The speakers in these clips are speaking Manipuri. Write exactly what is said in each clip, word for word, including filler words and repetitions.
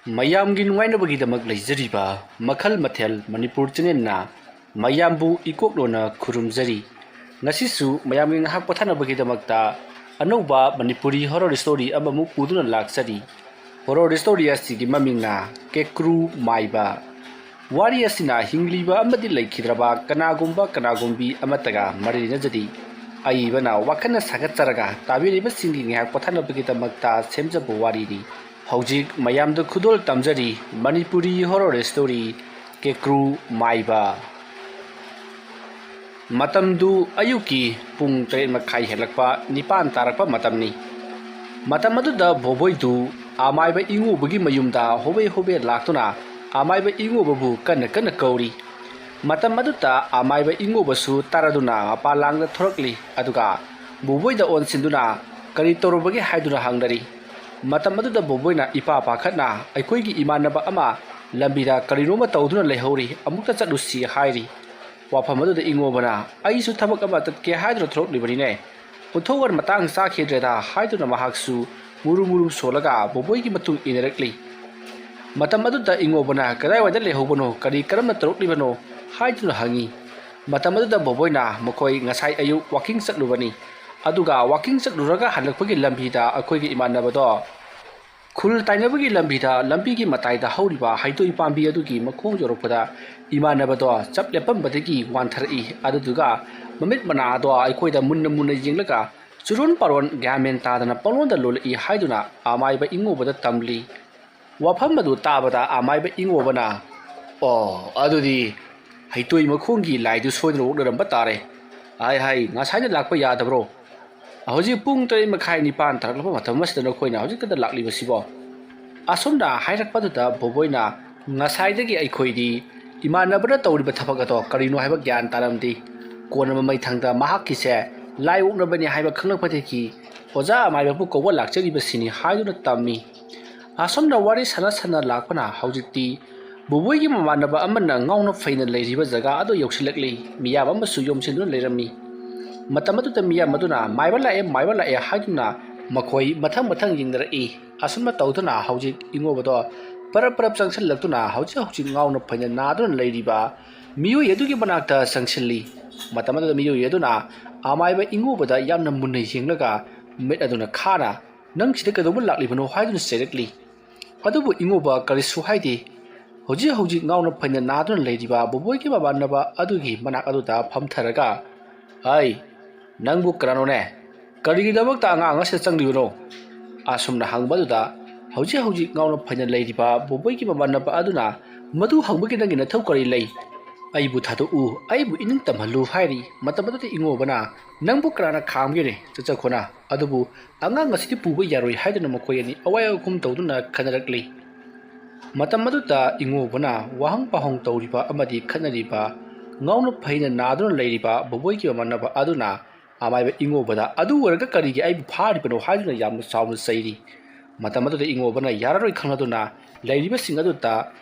ꯃꯌꯥꯝꯒꯤ ꯅꯨꯡꯉꯥꯏꯅꯕꯒꯤꯗꯃꯛ ꯂꯩꯖꯔꯤꯕ ꯃꯈꯜ ꯃꯊꯦꯜ ꯃꯅꯤꯄꯨꯔ ꯆꯦꯅꯦꯜꯅ ꯃꯌꯥꯝꯕꯨ ꯏꯀꯣꯛꯂꯣꯟꯅ ꯈꯨꯔꯨꯝꯖꯔꯤ꯫ ꯉꯁꯤꯁꯨ ꯃꯌꯥꯝꯒꯤ ꯉꯥꯏꯍꯥꯛ ꯄꯣꯊꯥꯅꯕꯒꯤꯗꯃꯛꯇ ꯑꯅꯧꯕ ꯃꯅꯤꯄꯨꯔꯤ ꯍꯣꯔꯣꯔ ꯁ꯭ꯇꯣꯔꯤ ꯑꯃꯃꯨꯛ ꯄꯨꯗꯨꯅ ꯂꯥꯛꯆꯔꯤ꯫ ꯍꯣꯔꯣꯔ ꯁ꯭ꯇꯣꯔꯤ ꯑꯁꯤꯒꯤ ꯃꯃꯤꯡꯅ ꯀꯦꯀ꯭ꯔꯨ ꯃꯥꯏꯕ꯫ ꯋꯥꯔꯤ ꯑꯁꯤꯅ ꯍꯤꯡꯂꯤꯕ ꯑꯃꯗꯤ ꯂꯩꯈꯤꯗ꯭ꯔꯕ ꯀꯅꯥꯒꯨꯝꯕ ꯀꯅꯥꯒꯨꯝꯕꯤ ꯑꯃꯠꯇꯒ ꯃꯔꯤ ꯂꯩꯅꯖꯗꯦ꯫ ꯑꯏꯕꯅ ꯋꯥꯈꯜꯅ ꯁꯥꯒꯠꯆꯔꯒ ꯇꯥꯕꯤꯔꯤꯕꯁꯤꯡꯒꯤ ꯉꯥꯏꯍꯥꯛ ꯄꯣꯊꯥꯅꯕꯒꯤꯗꯃꯛꯇ ꯁꯦꯝꯖꯕ ꯋꯥꯔꯤꯅꯤ꯫ ꯍꯧꯖꯤꯛ ꯃꯌꯥꯝꯗ ꯈꯨꯗꯣꯜ ꯇꯝꯖꯔꯤ ꯃꯅꯤꯄꯨꯔꯤ ꯍꯣꯔꯣꯔ ꯁ꯭ꯇꯣꯔꯤ ꯀꯦꯀ꯭ꯔꯨ ꯃꯥꯏꯕ꯫ ꯃꯇꯝꯗꯨ ꯑꯌꯨꯛꯀꯤ ꯄꯨꯡ ꯇꯔꯦꯠ ꯃꯈꯥꯏ ꯍꯦꯜꯂꯛꯄ ꯅꯤꯄꯥꯟ ꯇꯥꯔꯛꯄ ꯃꯇꯝꯅꯤ꯫ ꯃꯇꯝ ꯑꯗꯨꯗ ꯕꯣꯕꯣꯏꯗꯨ ꯑꯃꯥꯏꯕ ꯏꯉꯣꯕꯒꯤ ꯃꯌꯨꯝꯗ ꯍꯣꯕꯦ ꯍꯣꯕꯦ ꯂꯥꯛꯇꯨꯅ ꯑꯃꯥꯏꯕ ꯏꯉꯣꯕꯕꯨ ꯀꯟꯅ ꯀꯟꯅ ꯀꯧꯔꯤ꯫ ꯃꯇꯝ ꯑꯗꯨꯗ ꯑꯃꯥꯏꯕ ꯏꯉꯣꯕꯁꯨ ꯇꯥꯔꯗꯨꯅ ꯃꯄꯥꯟ ꯂꯥꯡꯗ ꯊꯣꯔꯛꯂꯤ, ꯑꯗꯨꯒ ꯕꯣꯕꯣꯏꯗ ꯑꯣꯟꯁꯤꯟꯗꯨꯅ ꯀꯔꯤ ꯇꯧꯔꯨꯕꯒꯦ ꯍꯥꯏꯗꯨꯅ ꯍꯪꯅꯔꯤ꯫ ꯃꯇꯝ ꯑꯗꯨꯗ ꯕꯣꯕꯣꯏꯅ ꯏꯄꯥ ꯄꯥꯈꯠꯅ ꯑꯩꯈꯣꯏꯒꯤ ꯏꯃꯥꯟꯅꯕ ꯑꯃ ꯂꯝꯕꯤꯗ ꯀꯔꯤꯅꯣꯃ ꯇꯧꯗꯨꯅ ꯂꯩꯍꯧꯔꯤ, ꯑꯃꯨꯛꯇ ꯆꯠꯂꯨꯁꯤ ꯍꯥꯏꯔꯤ꯫ ꯋꯥꯐꯝ ꯑꯗꯨꯗ ꯏꯉꯣꯕꯅ ꯑꯩꯁꯨ ꯊꯕꯛ ꯑꯃ ꯆꯠꯀꯦ ꯍꯥꯏꯗꯨꯅ ꯊꯣꯔꯛꯂꯤꯕꯅꯤꯅꯦ, ꯑꯣꯟꯊꯣꯛꯑ ꯃꯇꯥꯡ ꯆꯥꯈꯤꯗ꯭ꯔꯦꯗ ꯍꯥꯏꯗꯨꯅ ꯃꯍꯥꯛꯁꯨ ꯃꯨꯔꯨꯝ ꯃꯨꯔꯨꯝ ꯁꯣꯜꯂꯒ ꯕꯣꯕꯣꯏꯒꯤ ꯃꯇꯨꯡ ꯏꯟꯅꯔꯛꯂꯤ꯫ ꯃꯇꯝ ꯑꯗꯨꯗ ꯏꯉꯣꯕꯅ ꯀꯗꯥꯏꯋꯥꯏꯗ ꯂꯩꯍꯧꯕꯅꯣ, ꯀꯔꯤ ꯀꯔꯝꯅ ꯇꯧꯔꯛꯂꯤꯕꯅꯣ ꯍꯥꯏꯗꯨꯅ ꯍꯪꯉꯤ꯫ ꯃꯇꯝ ꯑꯗꯨꯗ ꯕꯣꯕꯣꯏꯅ ꯃꯈꯣꯏ ꯉꯁꯥꯏ ꯑꯌꯨꯛ ꯋꯥꯀꯤꯡ ꯆꯠꯂꯨꯕꯅꯤ, ꯑꯗꯨꯒ ꯋꯥꯀꯤꯡ ꯆꯠꯂꯨꯔꯒ ꯍꯜꯂꯛꯄꯒꯤ ꯂꯝꯕꯤꯗ ꯑꯩꯈꯣꯏꯒꯤ ꯏꯃꯥꯟꯅꯕꯗꯣ ꯈꯨꯜ ꯇꯥꯏꯅꯕꯒꯤ ꯂꯝꯕꯤꯗ ꯂꯝꯕꯤꯒꯤ ꯃꯇꯥꯏꯗ ꯍꯧꯔꯤꯕ ꯍꯩꯇꯣꯏ ꯄꯥꯝꯕꯤ ꯑꯗꯨꯒꯤ ꯃꯈꯣꯡ ꯌꯧꯔꯛꯄꯗ ꯏꯃꯥꯟꯅꯕꯗꯣ ꯆꯞ ꯂꯦꯞꯄꯝꯕꯗꯒꯤ ꯋꯥꯟꯊꯔꯛꯏ꯫ ꯑꯗꯨꯗꯨꯒ ꯃꯃꯤꯠ ꯃꯅꯥꯗꯣ ꯑꯩꯈꯣꯏꯗ ꯃꯨꯟꯅ ꯃꯨꯟꯅ ꯌꯦꯡꯂꯒ ꯆꯨꯔꯣꯟ ꯄꯥꯔꯣꯟ ꯒ꯭ꯌꯥꯟ ꯃꯦꯟ ꯇꯥꯗꯅ ꯄꯪꯂꯣꯟꯗ ꯂꯣꯜꯂꯛꯏ ꯍꯥꯏꯗꯨꯅ ꯑꯃꯥꯏꯕ ꯏꯉꯣꯕꯗ ꯇꯝꯂꯤ꯫ ꯋꯥꯐꯝ ꯑꯗꯨ ꯇꯥꯕꯗ ꯑꯃꯥꯏꯕ ꯏꯉꯣꯕꯅ, "ꯑꯣ, ꯑꯗꯨꯗꯤ ꯍꯩꯇꯣꯏ ꯃꯈꯣꯡꯒꯤ ꯂꯥꯏꯗꯨ ꯁꯣꯏꯗꯅ ꯑꯣꯛꯅꯔꯝꯕ ꯇꯥꯔꯦ꯫ ꯍꯥꯏ ꯍꯥꯏ, ꯉꯁꯥꯏꯅ ꯂꯥꯛꯄ ꯌꯥꯗꯕ꯭ꯔꯣ? ꯍꯧꯖꯤꯛ ꯄꯨꯡ ꯇꯔꯦꯠ ꯃꯈꯥꯏ ꯅꯤꯄꯥꯟ ꯇꯥꯔꯛꯂꯕ ꯃꯇꯝ ꯑꯁꯤꯗ ꯅꯈꯣꯏꯅ ꯍꯧꯖꯤꯛꯇꯗ ꯂꯥꯛꯂꯤꯕꯁꯤꯕꯣ?" ꯑꯁꯨꯝꯅ ꯍꯥꯏꯔꯛꯄꯗꯨꯗ ꯕꯣꯕꯣꯏꯅ, "ꯉꯁꯥꯏꯗꯒꯤ ꯑꯩꯈꯣꯏꯗꯤ ꯏꯃꯥꯟꯅꯕꯅ ꯇꯧꯔꯤꯕ ꯊꯕꯛ ꯑꯗꯣ ꯀꯔꯤꯅꯣ ꯍꯥꯏꯕ ꯒ꯭ꯌꯥꯟ ꯇꯥꯔꯝꯗꯦ꯫ ꯀꯣꯟꯅ ꯃꯃꯩꯊꯪꯗ ꯃꯍꯥꯛꯀꯤꯁꯦ ꯂꯥꯏ ꯑꯣꯛꯅꯕꯅꯤ ꯍꯥꯏꯕ ꯈꯪꯂꯛꯄꯗꯒꯤ ꯑꯣꯖꯥ ꯑꯃꯥꯏꯕꯕꯨ ꯀꯧꯕ ꯂꯥꯛꯆꯔꯤꯕꯁꯤꯅꯤ" ꯍꯥꯏꯗꯨꯅ ꯇꯝꯃꯤ꯫ ꯑꯁꯨꯝꯅ ꯋꯥꯔꯤ ꯁꯥꯟꯅ ꯁꯥꯟꯅ ꯂꯥꯛꯄꯅ ꯍꯧꯖꯤꯛꯇꯤ ꯕꯣꯕꯣꯏꯒꯤ ꯃꯃꯥꯟꯅꯕ ꯑꯃꯅ ꯉꯥꯎꯅ ꯐꯩꯅ ꯂꯩꯔꯤꯕ ꯖꯒꯥ ꯑꯗꯨ ꯌꯧꯁꯤꯜꯂꯛꯂꯤ꯫ ꯃꯤꯌꯥꯝ ꯑꯃꯁꯨ ꯌꯣꯝꯁꯤꯟꯗꯨꯅ ꯂꯩꯔꯝꯃꯤ꯫ ꯃꯇꯝ ꯑꯗꯨꯗ ꯃꯤꯌꯥꯝ ꯑꯗꯨꯅ "ꯃꯥꯏꯕ ꯂꯥꯛꯑꯦ, ꯃꯥꯏꯕ ꯂꯥꯛꯑꯦ" ꯍꯥꯏꯗꯨꯅ ꯃꯈꯣꯏ ꯃꯊꯪ ꯃꯊꯪ ꯌꯦꯡꯅꯔꯛꯏ꯫ ꯑꯁꯨꯝꯅ ꯇꯧꯗꯨꯅ ꯍꯧꯖꯤꯛ ꯏꯉꯣꯕꯗꯣ ꯄꯔꯞ ꯄꯔꯞ ꯆꯪꯁꯤꯜꯂꯛꯇꯨꯅ ꯍꯧꯖꯤꯛ ꯍꯧꯖꯤꯛ ꯉꯥꯎꯅ ꯐꯩꯅ ꯅꯥꯗꯨꯅ ꯂꯩꯔꯤꯕ ꯃꯤꯑꯣꯏ ꯑꯗꯨꯒꯤ ꯃꯅꯥꯛꯇ ꯆꯪꯁꯤꯜꯂꯤ꯫ ꯃꯇꯝ ꯑꯗꯨꯗ ꯃꯤꯑꯣꯏ ꯑꯗꯨꯅ ꯑꯃꯥꯏꯕ ꯏꯉꯣꯕꯗ ꯌꯥꯝꯅ ꯃꯨꯟꯅ ꯌꯦꯡꯂꯒ ꯃꯤꯠ ꯑꯗꯨꯅ ꯈꯥꯅ "ꯅꯪ ꯁꯤꯗ ꯀꯩꯗꯧꯕ ꯂꯥꯛꯂꯤꯕꯅꯣ?" ꯍꯥꯏꯗꯨꯅ ꯆꯩꯔꯛꯂꯤ꯫ ꯑꯗꯨꯕꯨ ꯏꯉꯣꯕ ꯀꯔꯤꯁꯨ ꯍꯥꯏꯗꯦ꯫ ꯍꯧꯖꯤꯛ ꯍꯧꯖꯤꯛ ꯉꯥꯎꯅ ꯐꯩꯅ ꯅꯥꯗꯨꯅ ꯂꯩꯔꯤꯕ ꯕꯣꯕꯣꯏꯒꯤ ꯃꯃꯥꯟꯅꯕ ꯑꯗꯨꯒꯤ ꯃꯅꯥꯛ ꯑꯗꯨꯗ ꯐꯝꯊꯔꯒ, "ꯍꯩ, ꯅꯪꯕꯨ ꯀꯅꯥꯅꯣꯅꯦ? ꯀꯔꯤꯒꯤꯗꯃꯛꯇ ꯑꯉꯥꯡ ꯑꯁꯤꯗ ꯆꯪꯂꯤꯕꯅꯣ?" ꯑꯁꯨꯝꯅ ꯍꯪꯕ ꯑꯗꯨꯗ ꯍꯧꯖꯤꯛ ꯍꯧꯖꯤꯛ ꯉꯥꯎꯅ ꯐꯩꯅ ꯂꯩꯔꯤꯕ ꯕꯣꯕꯣꯏꯒꯤ ꯃꯃꯥꯟꯅꯕ ꯑꯗꯨꯅ, "ꯃꯗꯨ ꯍꯪꯕꯒꯤ ꯅꯪꯒꯤ ꯅꯊꯧ ꯀꯔꯤ ꯂꯩ? ꯑꯩꯕꯨ ꯊꯥꯗꯣꯛꯎ, ꯑꯩꯕꯨ ꯏꯅꯤꯡ ꯇꯝꯍꯜꯂꯨ" ꯍꯥꯏꯔꯤ꯫ ꯃꯇꯝ ꯑꯗꯨꯗ ꯏꯉꯣꯕꯅ, "ꯅꯪꯕꯨ ꯀꯅꯥꯅ ꯈꯥꯝꯒꯦꯅꯦ? ꯆꯠꯆꯈꯣꯅ꯫ ꯑꯗꯨꯕꯨ ꯑꯉꯥꯡ ꯑꯁꯤꯗꯤ ꯄꯨꯕ ꯌꯥꯔꯣꯏ" ꯍꯥꯏꯗꯨꯅ ꯃꯈꯣꯏ ꯑꯅꯤ ꯑꯋꯥꯏ ꯑꯈꯨꯝ ꯇꯧꯗꯨꯅ ꯈꯟꯅꯔꯛꯂꯤ꯫ ꯃꯇꯝ ꯑꯗꯨꯗ ꯏꯉꯣꯕꯅ ꯋꯥꯍꯪ ꯄꯥꯎꯍꯪ ꯇꯧꯔꯤꯕ ꯑꯃꯗꯤ ꯈꯠꯅꯔꯤꯕ ꯉꯥꯎꯅ ꯐꯩꯅ ꯅꯥꯗꯨꯅ ꯂꯩꯔꯤꯕ ꯕꯣꯕꯣꯏꯒꯤ ꯃꯃꯥꯟꯅꯕ ꯑꯗꯨꯅ ꯑꯃꯥꯏꯕ ꯏꯉꯣꯕꯗ, "ꯑꯗꯨ ꯑꯣꯏꯔꯒ ꯀꯔꯤꯒꯤ ꯑꯩꯕꯨ ꯐꯥꯔꯤꯕꯅꯣ?" ꯍꯥꯏꯗꯨꯅ ꯌꯥꯝꯅ ꯆꯥꯎꯅ ꯆꯩꯔꯤ꯫ ꯃꯇꯝ ꯑꯗꯨꯗ ꯏꯉꯣꯕꯅ ꯌꯥꯔꯔꯣꯏ ꯈꯪꯂꯗꯨꯅ ꯂꯩꯔꯤꯕꯁꯤꯡ ꯑꯗꯨꯗ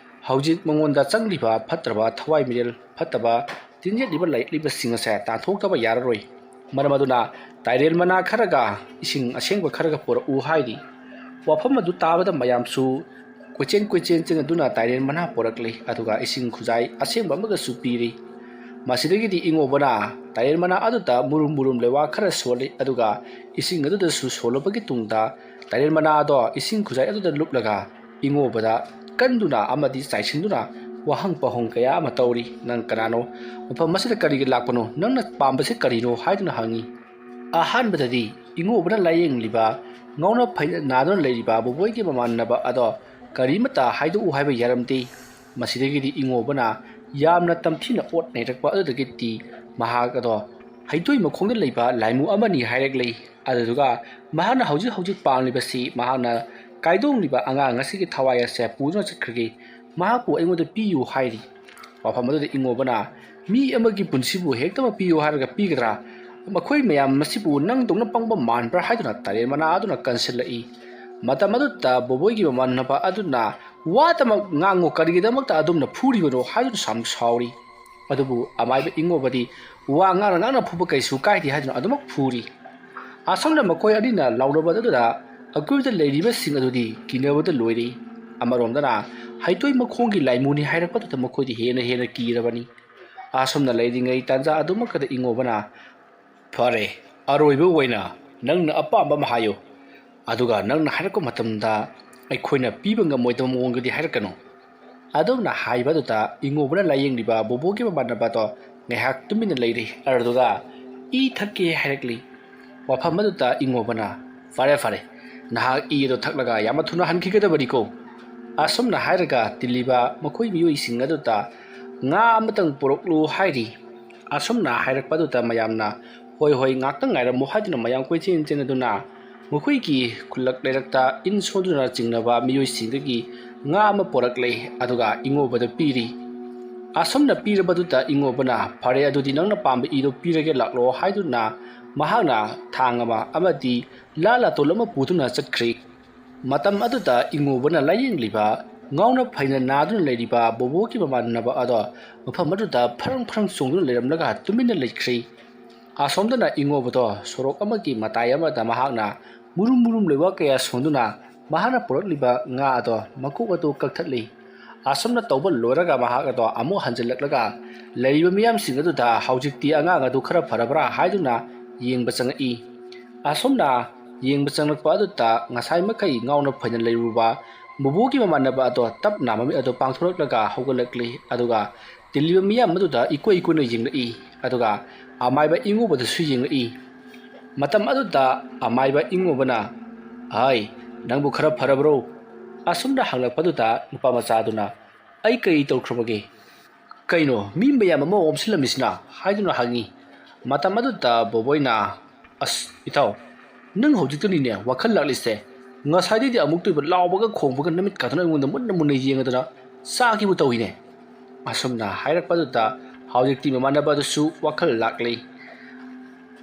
ꯍꯧꯖꯤꯛ ꯃꯉꯣꯟꯗ ꯆꯪꯂꯤꯕ ꯐꯠꯇ꯭ꯔꯕ ꯊꯋꯥꯏ ꯃꯤꯔꯦꯜ, ꯐꯠꯇꯕ ꯇꯤꯟꯌꯦꯠꯂꯤꯕ ꯂꯩꯔꯤꯕꯁꯤꯡ ꯑꯁꯦ ꯇꯥꯟꯊꯣꯛꯇꯕ ꯌꯥꯔꯔꯣꯏ꯫ ꯃꯔꯝ ꯑꯗꯨꯅ ꯇꯥꯏꯔꯦꯟ ꯃꯅꯥ ꯈꯔꯒ ꯏꯁꯤꯡ ꯑꯁꯦꯡꯕ ꯈꯔꯒ ꯄꯨꯔꯛꯎ ꯍꯥꯏꯔꯤ꯫ ꯋꯥꯐꯝ ꯑꯗꯨ ꯇꯥꯕꯗ ꯃꯌꯥꯝꯁꯨ ꯀꯣꯏꯆꯦꯟ ꯀꯣꯏꯆꯦꯟ ꯆꯦꯟꯗꯨꯅ ꯇꯥꯏꯔꯦꯟ ꯃꯅꯥ ꯄꯨꯔꯛꯂꯤ, ꯑꯗꯨꯒ ꯏꯁꯤꯡ ꯈꯨꯖꯥꯏ ꯑꯁꯦꯡꯕ ꯑꯃꯒꯁꯨ ꯄꯤꯔꯤ꯫ ꯃꯁꯤꯗꯒꯤꯗꯤ ꯏꯉꯣꯕꯅ ꯇꯥꯏꯔꯦꯟ ꯃꯅꯥ ꯑꯗꯨꯗ ꯃꯨꯔꯨꯝ ꯃꯨꯔꯨꯝ ꯂꯩꯋꯥ ꯈꯔ ꯁꯣꯜꯂꯤ, ꯑꯗꯨꯒ ꯏꯁꯤꯡ ꯑꯗꯨꯗꯁꯨ ꯁꯣꯜꯂꯕꯒꯤ ꯇꯨꯡꯗ ꯇꯥꯏꯔꯦꯟ ꯃꯅꯥ ꯑꯗꯣ ꯏꯁꯤꯡ ꯈꯨꯖꯥꯏ ꯑꯗꯨꯗ ꯂꯨꯞꯂꯒ ꯏꯉꯣꯕꯗ ꯀꯟꯗꯨꯅ ꯑꯃꯗꯤ ꯆꯥꯏꯁꯤꯟꯗꯨꯅ ꯋꯥꯍꯪ ꯄꯥꯎꯍꯪ ꯀꯌꯥ ꯑꯃ ꯇꯧꯔꯤ꯫ "ꯅꯪ ꯀꯅꯥꯅꯣ? ꯃꯐꯝ ꯑꯁꯤꯗ ꯀꯔꯤꯒꯤ ꯂꯥꯛꯄꯅꯣ? ꯅꯪꯅ ꯄꯥꯝꯕꯁꯤ ꯀꯔꯤꯅꯣ?" ꯍꯥꯏꯗꯨꯅ ꯍꯪꯉꯤ꯫ ꯑꯍꯥꯟꯕꯗꯗꯤ ꯏꯉꯣꯕꯅ ꯂꯥꯌꯦꯡꯂꯤꯕ ꯉꯥꯎꯅ ꯐꯩꯅ ꯅꯥꯗꯨꯅ ꯂꯩꯔꯤꯕ ꯕꯣꯕꯣꯏꯒꯤ ꯃꯃꯥꯟꯅꯕ ꯑꯗꯣ ꯀꯔꯤꯃꯠꯇ ꯍꯥꯏꯗꯣꯛꯎ ꯍꯥꯏꯕ ꯌꯥꯔꯝꯗꯦ꯫ ꯃꯁꯤꯗꯒꯤꯗꯤ ꯏꯉꯣꯕꯅ ꯌꯥꯝꯅ ꯇꯝꯊꯤꯅ ꯑꯣꯠ ꯅꯩꯔꯛꯄ ꯑꯗꯨꯗꯒꯤꯗꯤ ꯃꯍꯥꯛ ꯑꯗꯣ ꯍꯩꯇꯣꯏ ꯃꯈꯣꯡꯗ ꯂꯩꯕ ꯂꯥꯏꯃꯨ ꯑꯃꯅꯤ ꯍꯥꯏꯔꯛꯂꯤ꯫ ꯑꯗꯨꯗꯨꯒ ꯃꯍꯥꯛꯅ ꯍꯧꯖꯤꯛ ꯍꯧꯖꯤꯛ ꯄꯥꯝꯂꯤꯕꯁꯤ ꯃꯍꯥꯛꯅ ꯀꯥꯏꯗꯣꯡꯂꯤꯕ ꯑꯉꯥꯡ ꯑꯁꯤꯒꯤ ꯊꯋꯥꯏ ꯑꯁꯦ ꯄꯨꯗꯨꯅ ꯆꯠꯈ꯭ꯔꯒꯦ, ꯃꯍꯥꯛꯄꯨ ꯑꯩꯉꯣꯟꯗ ꯄꯤꯌꯨ ꯍꯥꯏꯔꯤ꯫ ꯋꯥꯐꯝ ꯑꯗꯨꯗ ꯏꯉꯣꯕꯅ, "ꯃꯤ ꯑꯃꯒꯤ ꯄꯨꯟꯁꯤꯕꯨ ꯍꯦꯛꯇꯃꯛ ꯄꯤꯌꯨ ꯍꯥꯏꯔꯒ ꯄꯤꯒꯗ꯭ꯔꯥ? ꯃꯈꯣꯏ ꯃꯌꯥꯝ ꯑꯁꯤꯕꯨ ꯅꯪꯗꯧꯅ ꯄꯪꯕ ꯃꯥꯟꯕ꯭ꯔꯥ?" ꯍꯥꯏꯗꯨꯅ ꯇꯥꯏꯔꯦꯟ ꯃꯅꯥ ꯑꯗꯨꯅ ꯀꯟꯁꯤꯜꯂꯛꯏ꯫ ꯃꯇꯝ ꯑꯗꯨꯗ ꯕꯣꯕꯣꯏꯒꯤ ꯃꯃꯥꯟꯅꯕ ꯑꯗꯨꯅ, "ꯋꯥꯇꯃꯛ ꯉꯥꯡꯉꯨ, ꯀꯔꯤꯒꯤꯗꯃꯛꯇ ꯑꯗꯨꯝꯅ ꯐꯨꯔꯤꯕꯅꯣ?" ꯍꯥꯏꯗꯨꯅ ꯁꯥꯎ-, ꯁꯥꯎꯔꯤ꯫ ꯑꯗꯨꯕꯨ ꯑꯃꯥꯏꯕ ꯏꯉꯣꯕꯗꯤ, "ꯋꯥ ꯉꯥꯡꯅ ꯉꯥꯡꯅ ꯐꯨꯕ ꯀꯩꯁꯨ ꯀꯥꯏꯗꯦ" ꯍꯥꯏꯗꯨꯅ ꯑꯗꯨꯃꯛ ꯐꯨꯔꯤ꯫ ꯑꯁꯨꯝꯅ ꯃꯈꯣꯏ ꯑꯅꯤꯅ ꯂꯥꯎꯅꯕ ꯑꯗꯨꯗ ꯑꯀꯣꯏꯕꯗ ꯂꯩꯔꯤꯕꯁꯤꯡ ꯑꯗꯨꯗꯤ ꯀꯤꯅꯕꯗ ꯂꯣꯏꯔꯤ꯫ ꯑꯃꯔꯣꯝꯗꯅ ꯍꯩꯇꯣꯏ ꯃꯈꯣꯡꯒꯤ ꯂꯥꯏꯃꯨꯅꯤ ꯍꯥꯏꯔꯛꯄꯗꯨꯗ ꯃꯈꯣꯏꯗꯤ ꯍꯦꯟꯅ ꯍꯦꯟꯅ ꯀꯤꯔꯕꯅꯤ꯫ ꯑꯁꯨꯝꯅ ꯂꯩꯔꯤꯉꯩ ꯇꯥꯟꯖꯥ ꯑꯗꯨꯃꯛꯇꯗ ꯏꯉꯣꯕꯅ, "ꯐꯔꯦ, ꯑꯔꯣꯏꯕ ꯑꯣꯏꯅ ꯅꯪꯅ ꯑꯄꯥꯝꯕ ꯑꯃ ꯍꯥꯏꯌꯨ, ꯑꯗꯨꯒ ꯅꯪꯅ ꯍꯥꯏꯔꯛꯄ ꯃꯇꯝꯗ ꯑꯩꯈꯣꯏꯅ ꯄꯤꯕ ꯉꯝꯃꯣꯏꯗꯕ ꯃꯑꯣꯡꯗꯗꯤ ꯍꯥꯏꯔꯛꯀꯅꯨ"꯫ ꯑꯗꯨꯝꯅ ꯍꯥꯏꯕꯗꯨꯗ ꯏꯉꯣꯕꯅ ꯂꯥꯏꯌꯦꯡꯂꯤꯕ ꯕꯣꯕꯣꯒꯤ ꯃꯃꯥꯟꯅꯕꯗꯣ ꯉꯥꯏꯍꯥꯛ ꯇꯨꯃꯤꯟꯅ ꯂꯩꯔꯤ꯫ ꯑꯗꯨꯒ ꯏ ꯊꯛꯀꯦ ꯍꯥꯏꯔꯛꯂꯤ꯫ ꯋꯥꯐꯝ ꯑꯗꯨꯗ ꯏꯉꯣꯕꯅ, "ꯐꯔꯦ, ꯐꯔꯦ, ꯅꯍꯥꯛ ꯏ ꯑꯗꯨ ꯊꯛꯂꯒ ꯌꯥꯝꯅ ꯊꯨꯅ ꯍꯟꯈꯤꯒꯗꯕꯅꯤꯀꯣ"꯫ ꯑꯁꯨꯝꯅ ꯍꯥꯏꯔꯒ ꯇꯤꯜꯂꯤꯕ ꯃꯈꯣꯏ ꯃꯤꯑꯣꯏꯁꯤꯡ ꯑꯗꯨꯗ ꯉꯥ ꯑꯃꯇꯪ ꯄꯨꯔꯛꯂꯨ ꯍꯥꯏꯔꯤ꯫ ꯑꯁꯨꯝꯅ ꯍꯥꯏꯔꯛꯄ ꯑꯗꯨꯗ ꯃꯌꯥꯝꯅ, "ꯍꯣꯏ, ꯍꯣꯏ, ꯉꯥꯛꯇꯪ ꯉꯥꯏꯔꯝꯃꯨ" ꯍꯥꯏꯗꯨꯅ ꯃꯌꯥꯝ ꯀꯣꯏꯆꯦꯟ ꯆꯦꯟꯅꯗꯨꯅ ꯃꯈꯣꯏꯒꯤ ꯈꯨꯜꯂꯛ ꯂꯩꯔꯛꯇ ꯏꯟ ꯁꯣꯟꯗꯨꯅ ꯆꯤꯡꯅꯕ ꯃꯤꯑꯣꯏꯁꯤꯡꯗꯒꯤ ꯉꯥ ꯑꯃ ꯄꯨꯔꯛꯂꯦ, ꯑꯗꯨꯒ ꯏꯉꯣꯕꯗ ꯄꯤꯔꯤ꯫ ꯑꯁꯨꯝꯅ ꯄꯤꯔꯕꯗꯨꯗ ꯏꯉꯣꯕꯅ, "ꯐꯔꯦ, ꯑꯗꯨꯗꯤ ꯅꯪꯅ ꯄꯥꯝꯕ ꯏꯗꯣ ꯄꯤꯔꯒꯦ, ꯂꯥꯛꯂꯣ" ꯍꯥꯏꯗꯨꯅ ꯃꯍꯥꯛꯅ ꯊꯥꯡ ꯑꯃ ꯑꯃꯗꯤ ꯂꯥ ꯂꯥꯇꯣꯟ ꯑꯃ ꯄꯨꯗꯨꯅ ꯆꯠꯈ꯭ꯔꯤ꯫ ꯃꯇꯝ ꯑꯗꯨꯗ ꯏꯉꯣꯕꯅ ꯂꯥꯏꯌꯦꯡꯂꯤꯕ ꯉꯥꯎꯅ ꯐꯩꯅ ꯅꯥꯗꯨꯅ ꯂꯩꯔꯤꯕ ꯕꯣꯕꯣꯒꯤ ꯃꯃꯥꯟꯅꯕ ꯑꯗꯣ ꯃꯐꯝ ꯑꯗꯨꯗ ꯐꯔꯪ ꯐꯔꯪ ꯆꯣꯡꯗꯨꯅ ꯂꯩꯔꯝꯂꯒ ꯇꯨꯃꯤꯟꯅ ꯂꯩꯈ꯭ꯔꯤ꯫ ꯑꯁꯣꯝꯗꯅ ꯏꯉꯣꯕꯗꯣ ꯁꯣꯔꯣꯛ ꯑꯃꯒꯤ ꯃꯇꯥꯏ ꯑꯃꯗ ꯃꯍꯥꯛꯅ ꯃꯨꯔꯨꯝ ꯃꯨꯔꯨꯝ ꯂꯩꯕꯥꯛ ꯀꯌꯥ ꯁꯣꯟꯗꯨꯅ ꯃꯍꯥꯛꯅ ꯄꯨꯔꯛꯂꯤꯕ ꯉꯥ ꯑꯗꯣ ꯃꯀꯣꯛ ꯑꯗꯨ ꯀꯛꯊꯠꯂꯤ꯫ ꯑꯁꯨꯝꯅ ꯇꯧꯕ ꯂꯣꯏꯔꯒ ꯃꯍꯥꯛ ꯑꯗꯣ ꯑꯃꯨꯛ ꯍꯟꯖꯤꯜꯂꯛꯂꯒ ꯂꯩꯔꯤꯕ ꯃꯤꯌꯥꯝꯁꯤꯡ ꯑꯗꯨꯗ ꯍꯧꯖꯤꯛꯇꯤ ꯑꯉꯥꯡ ꯑꯗꯨ ꯈꯔ ꯐꯔꯕ꯭ꯔꯥ ꯍꯥꯏꯗꯨꯅ ꯌꯦꯡꯕ ꯆꯪꯉꯛꯏ꯫ ꯑꯁꯨꯝꯅ ꯌꯦꯡꯕ ꯆꯪꯂꯛꯄ ꯑꯗꯨꯗ ꯉꯁꯥꯏ ꯃꯈꯩ ꯉꯥꯎꯅ ꯐꯩꯅ ꯂꯩꯔꯨꯕ ꯕꯨꯕꯣꯒꯤ ꯃꯃꯥꯟꯅꯕ ꯑꯗꯣ ꯇꯞꯅ ꯃꯃꯤꯠ ꯑꯗꯨ ꯄꯥꯡꯊꯣꯔꯛꯂꯒ ꯍꯧꯒꯠꯂꯛꯂꯤ꯫ ꯑꯗꯨꯒ ꯇꯤꯜꯂꯤꯕ ꯃꯤꯌꯥꯝ ꯑꯗꯨꯗ ꯏꯀꯣꯏ ꯏꯀꯣꯏꯅ ꯌꯦꯡꯂꯛꯏ꯫ ꯑꯗꯨꯒ ꯑꯃꯥꯏꯕ ꯏꯉꯣꯕꯗꯁꯨ ꯌꯦꯡꯂꯛꯏ꯫ ꯃꯇꯝ ꯑꯗꯨꯗ ꯑꯃꯥꯏꯕ ꯏꯉꯣꯕꯅ, "ꯍꯥꯏ, ꯅꯪꯕꯨ ꯈꯔ ꯐꯔꯕ꯭ꯔꯣ?" ꯑꯁꯨꯝꯅ ꯍꯪꯂꯛꯄꯗꯨꯗ ꯅꯨꯄꯥ ꯃꯆꯥ ꯑꯗꯨꯅ, "ꯑꯩ ꯀꯔꯤ ꯇꯧꯈ꯭ꯔꯕꯒꯦ? ꯀꯩꯅꯣ, ꯃꯤ ꯃꯌꯥꯝ ꯑꯃ ꯑꯣꯝꯁꯤꯜꯂꯝꯃꯤꯁꯤꯅ?" ꯍꯥꯏꯗꯨꯅ ꯍꯪꯉꯤ꯫ ꯃꯇꯝ ꯑꯗꯨꯗ ꯕꯣꯕꯣꯏꯅ, "ꯑꯁ, ꯏꯇꯥꯎ, ꯅꯪ ꯍꯧꯖꯤꯛꯇꯅꯤꯅꯦ ꯋꯥꯈꯜ ꯂꯥꯛꯂꯤꯁꯦ꯫ ꯉꯁꯥꯏꯗꯩꯗꯤ ꯑꯃꯨꯛꯇꯣꯏꯕ ꯂꯥꯎꯕꯒ ꯈꯣꯡꯕꯒ ꯅꯃꯤꯠ ꯀꯥꯗꯨꯅ ꯑꯩꯉꯣꯟꯗ ꯃꯨꯟꯅ ꯃꯨꯟꯅ ꯌꯦꯡꯉꯗꯅ ꯆꯥꯈꯤꯕ ꯇꯧꯏꯅꯦ"꯫ ꯑꯁꯨꯝꯅ ꯍꯥꯏꯔꯛꯄꯗꯨꯗ ꯍꯧꯖꯤꯛꯇꯤ ꯃꯃꯥꯟꯅꯕ ꯑꯗꯨꯁꯨ ꯋꯥꯈꯜ ꯂꯥꯛꯂꯤ꯫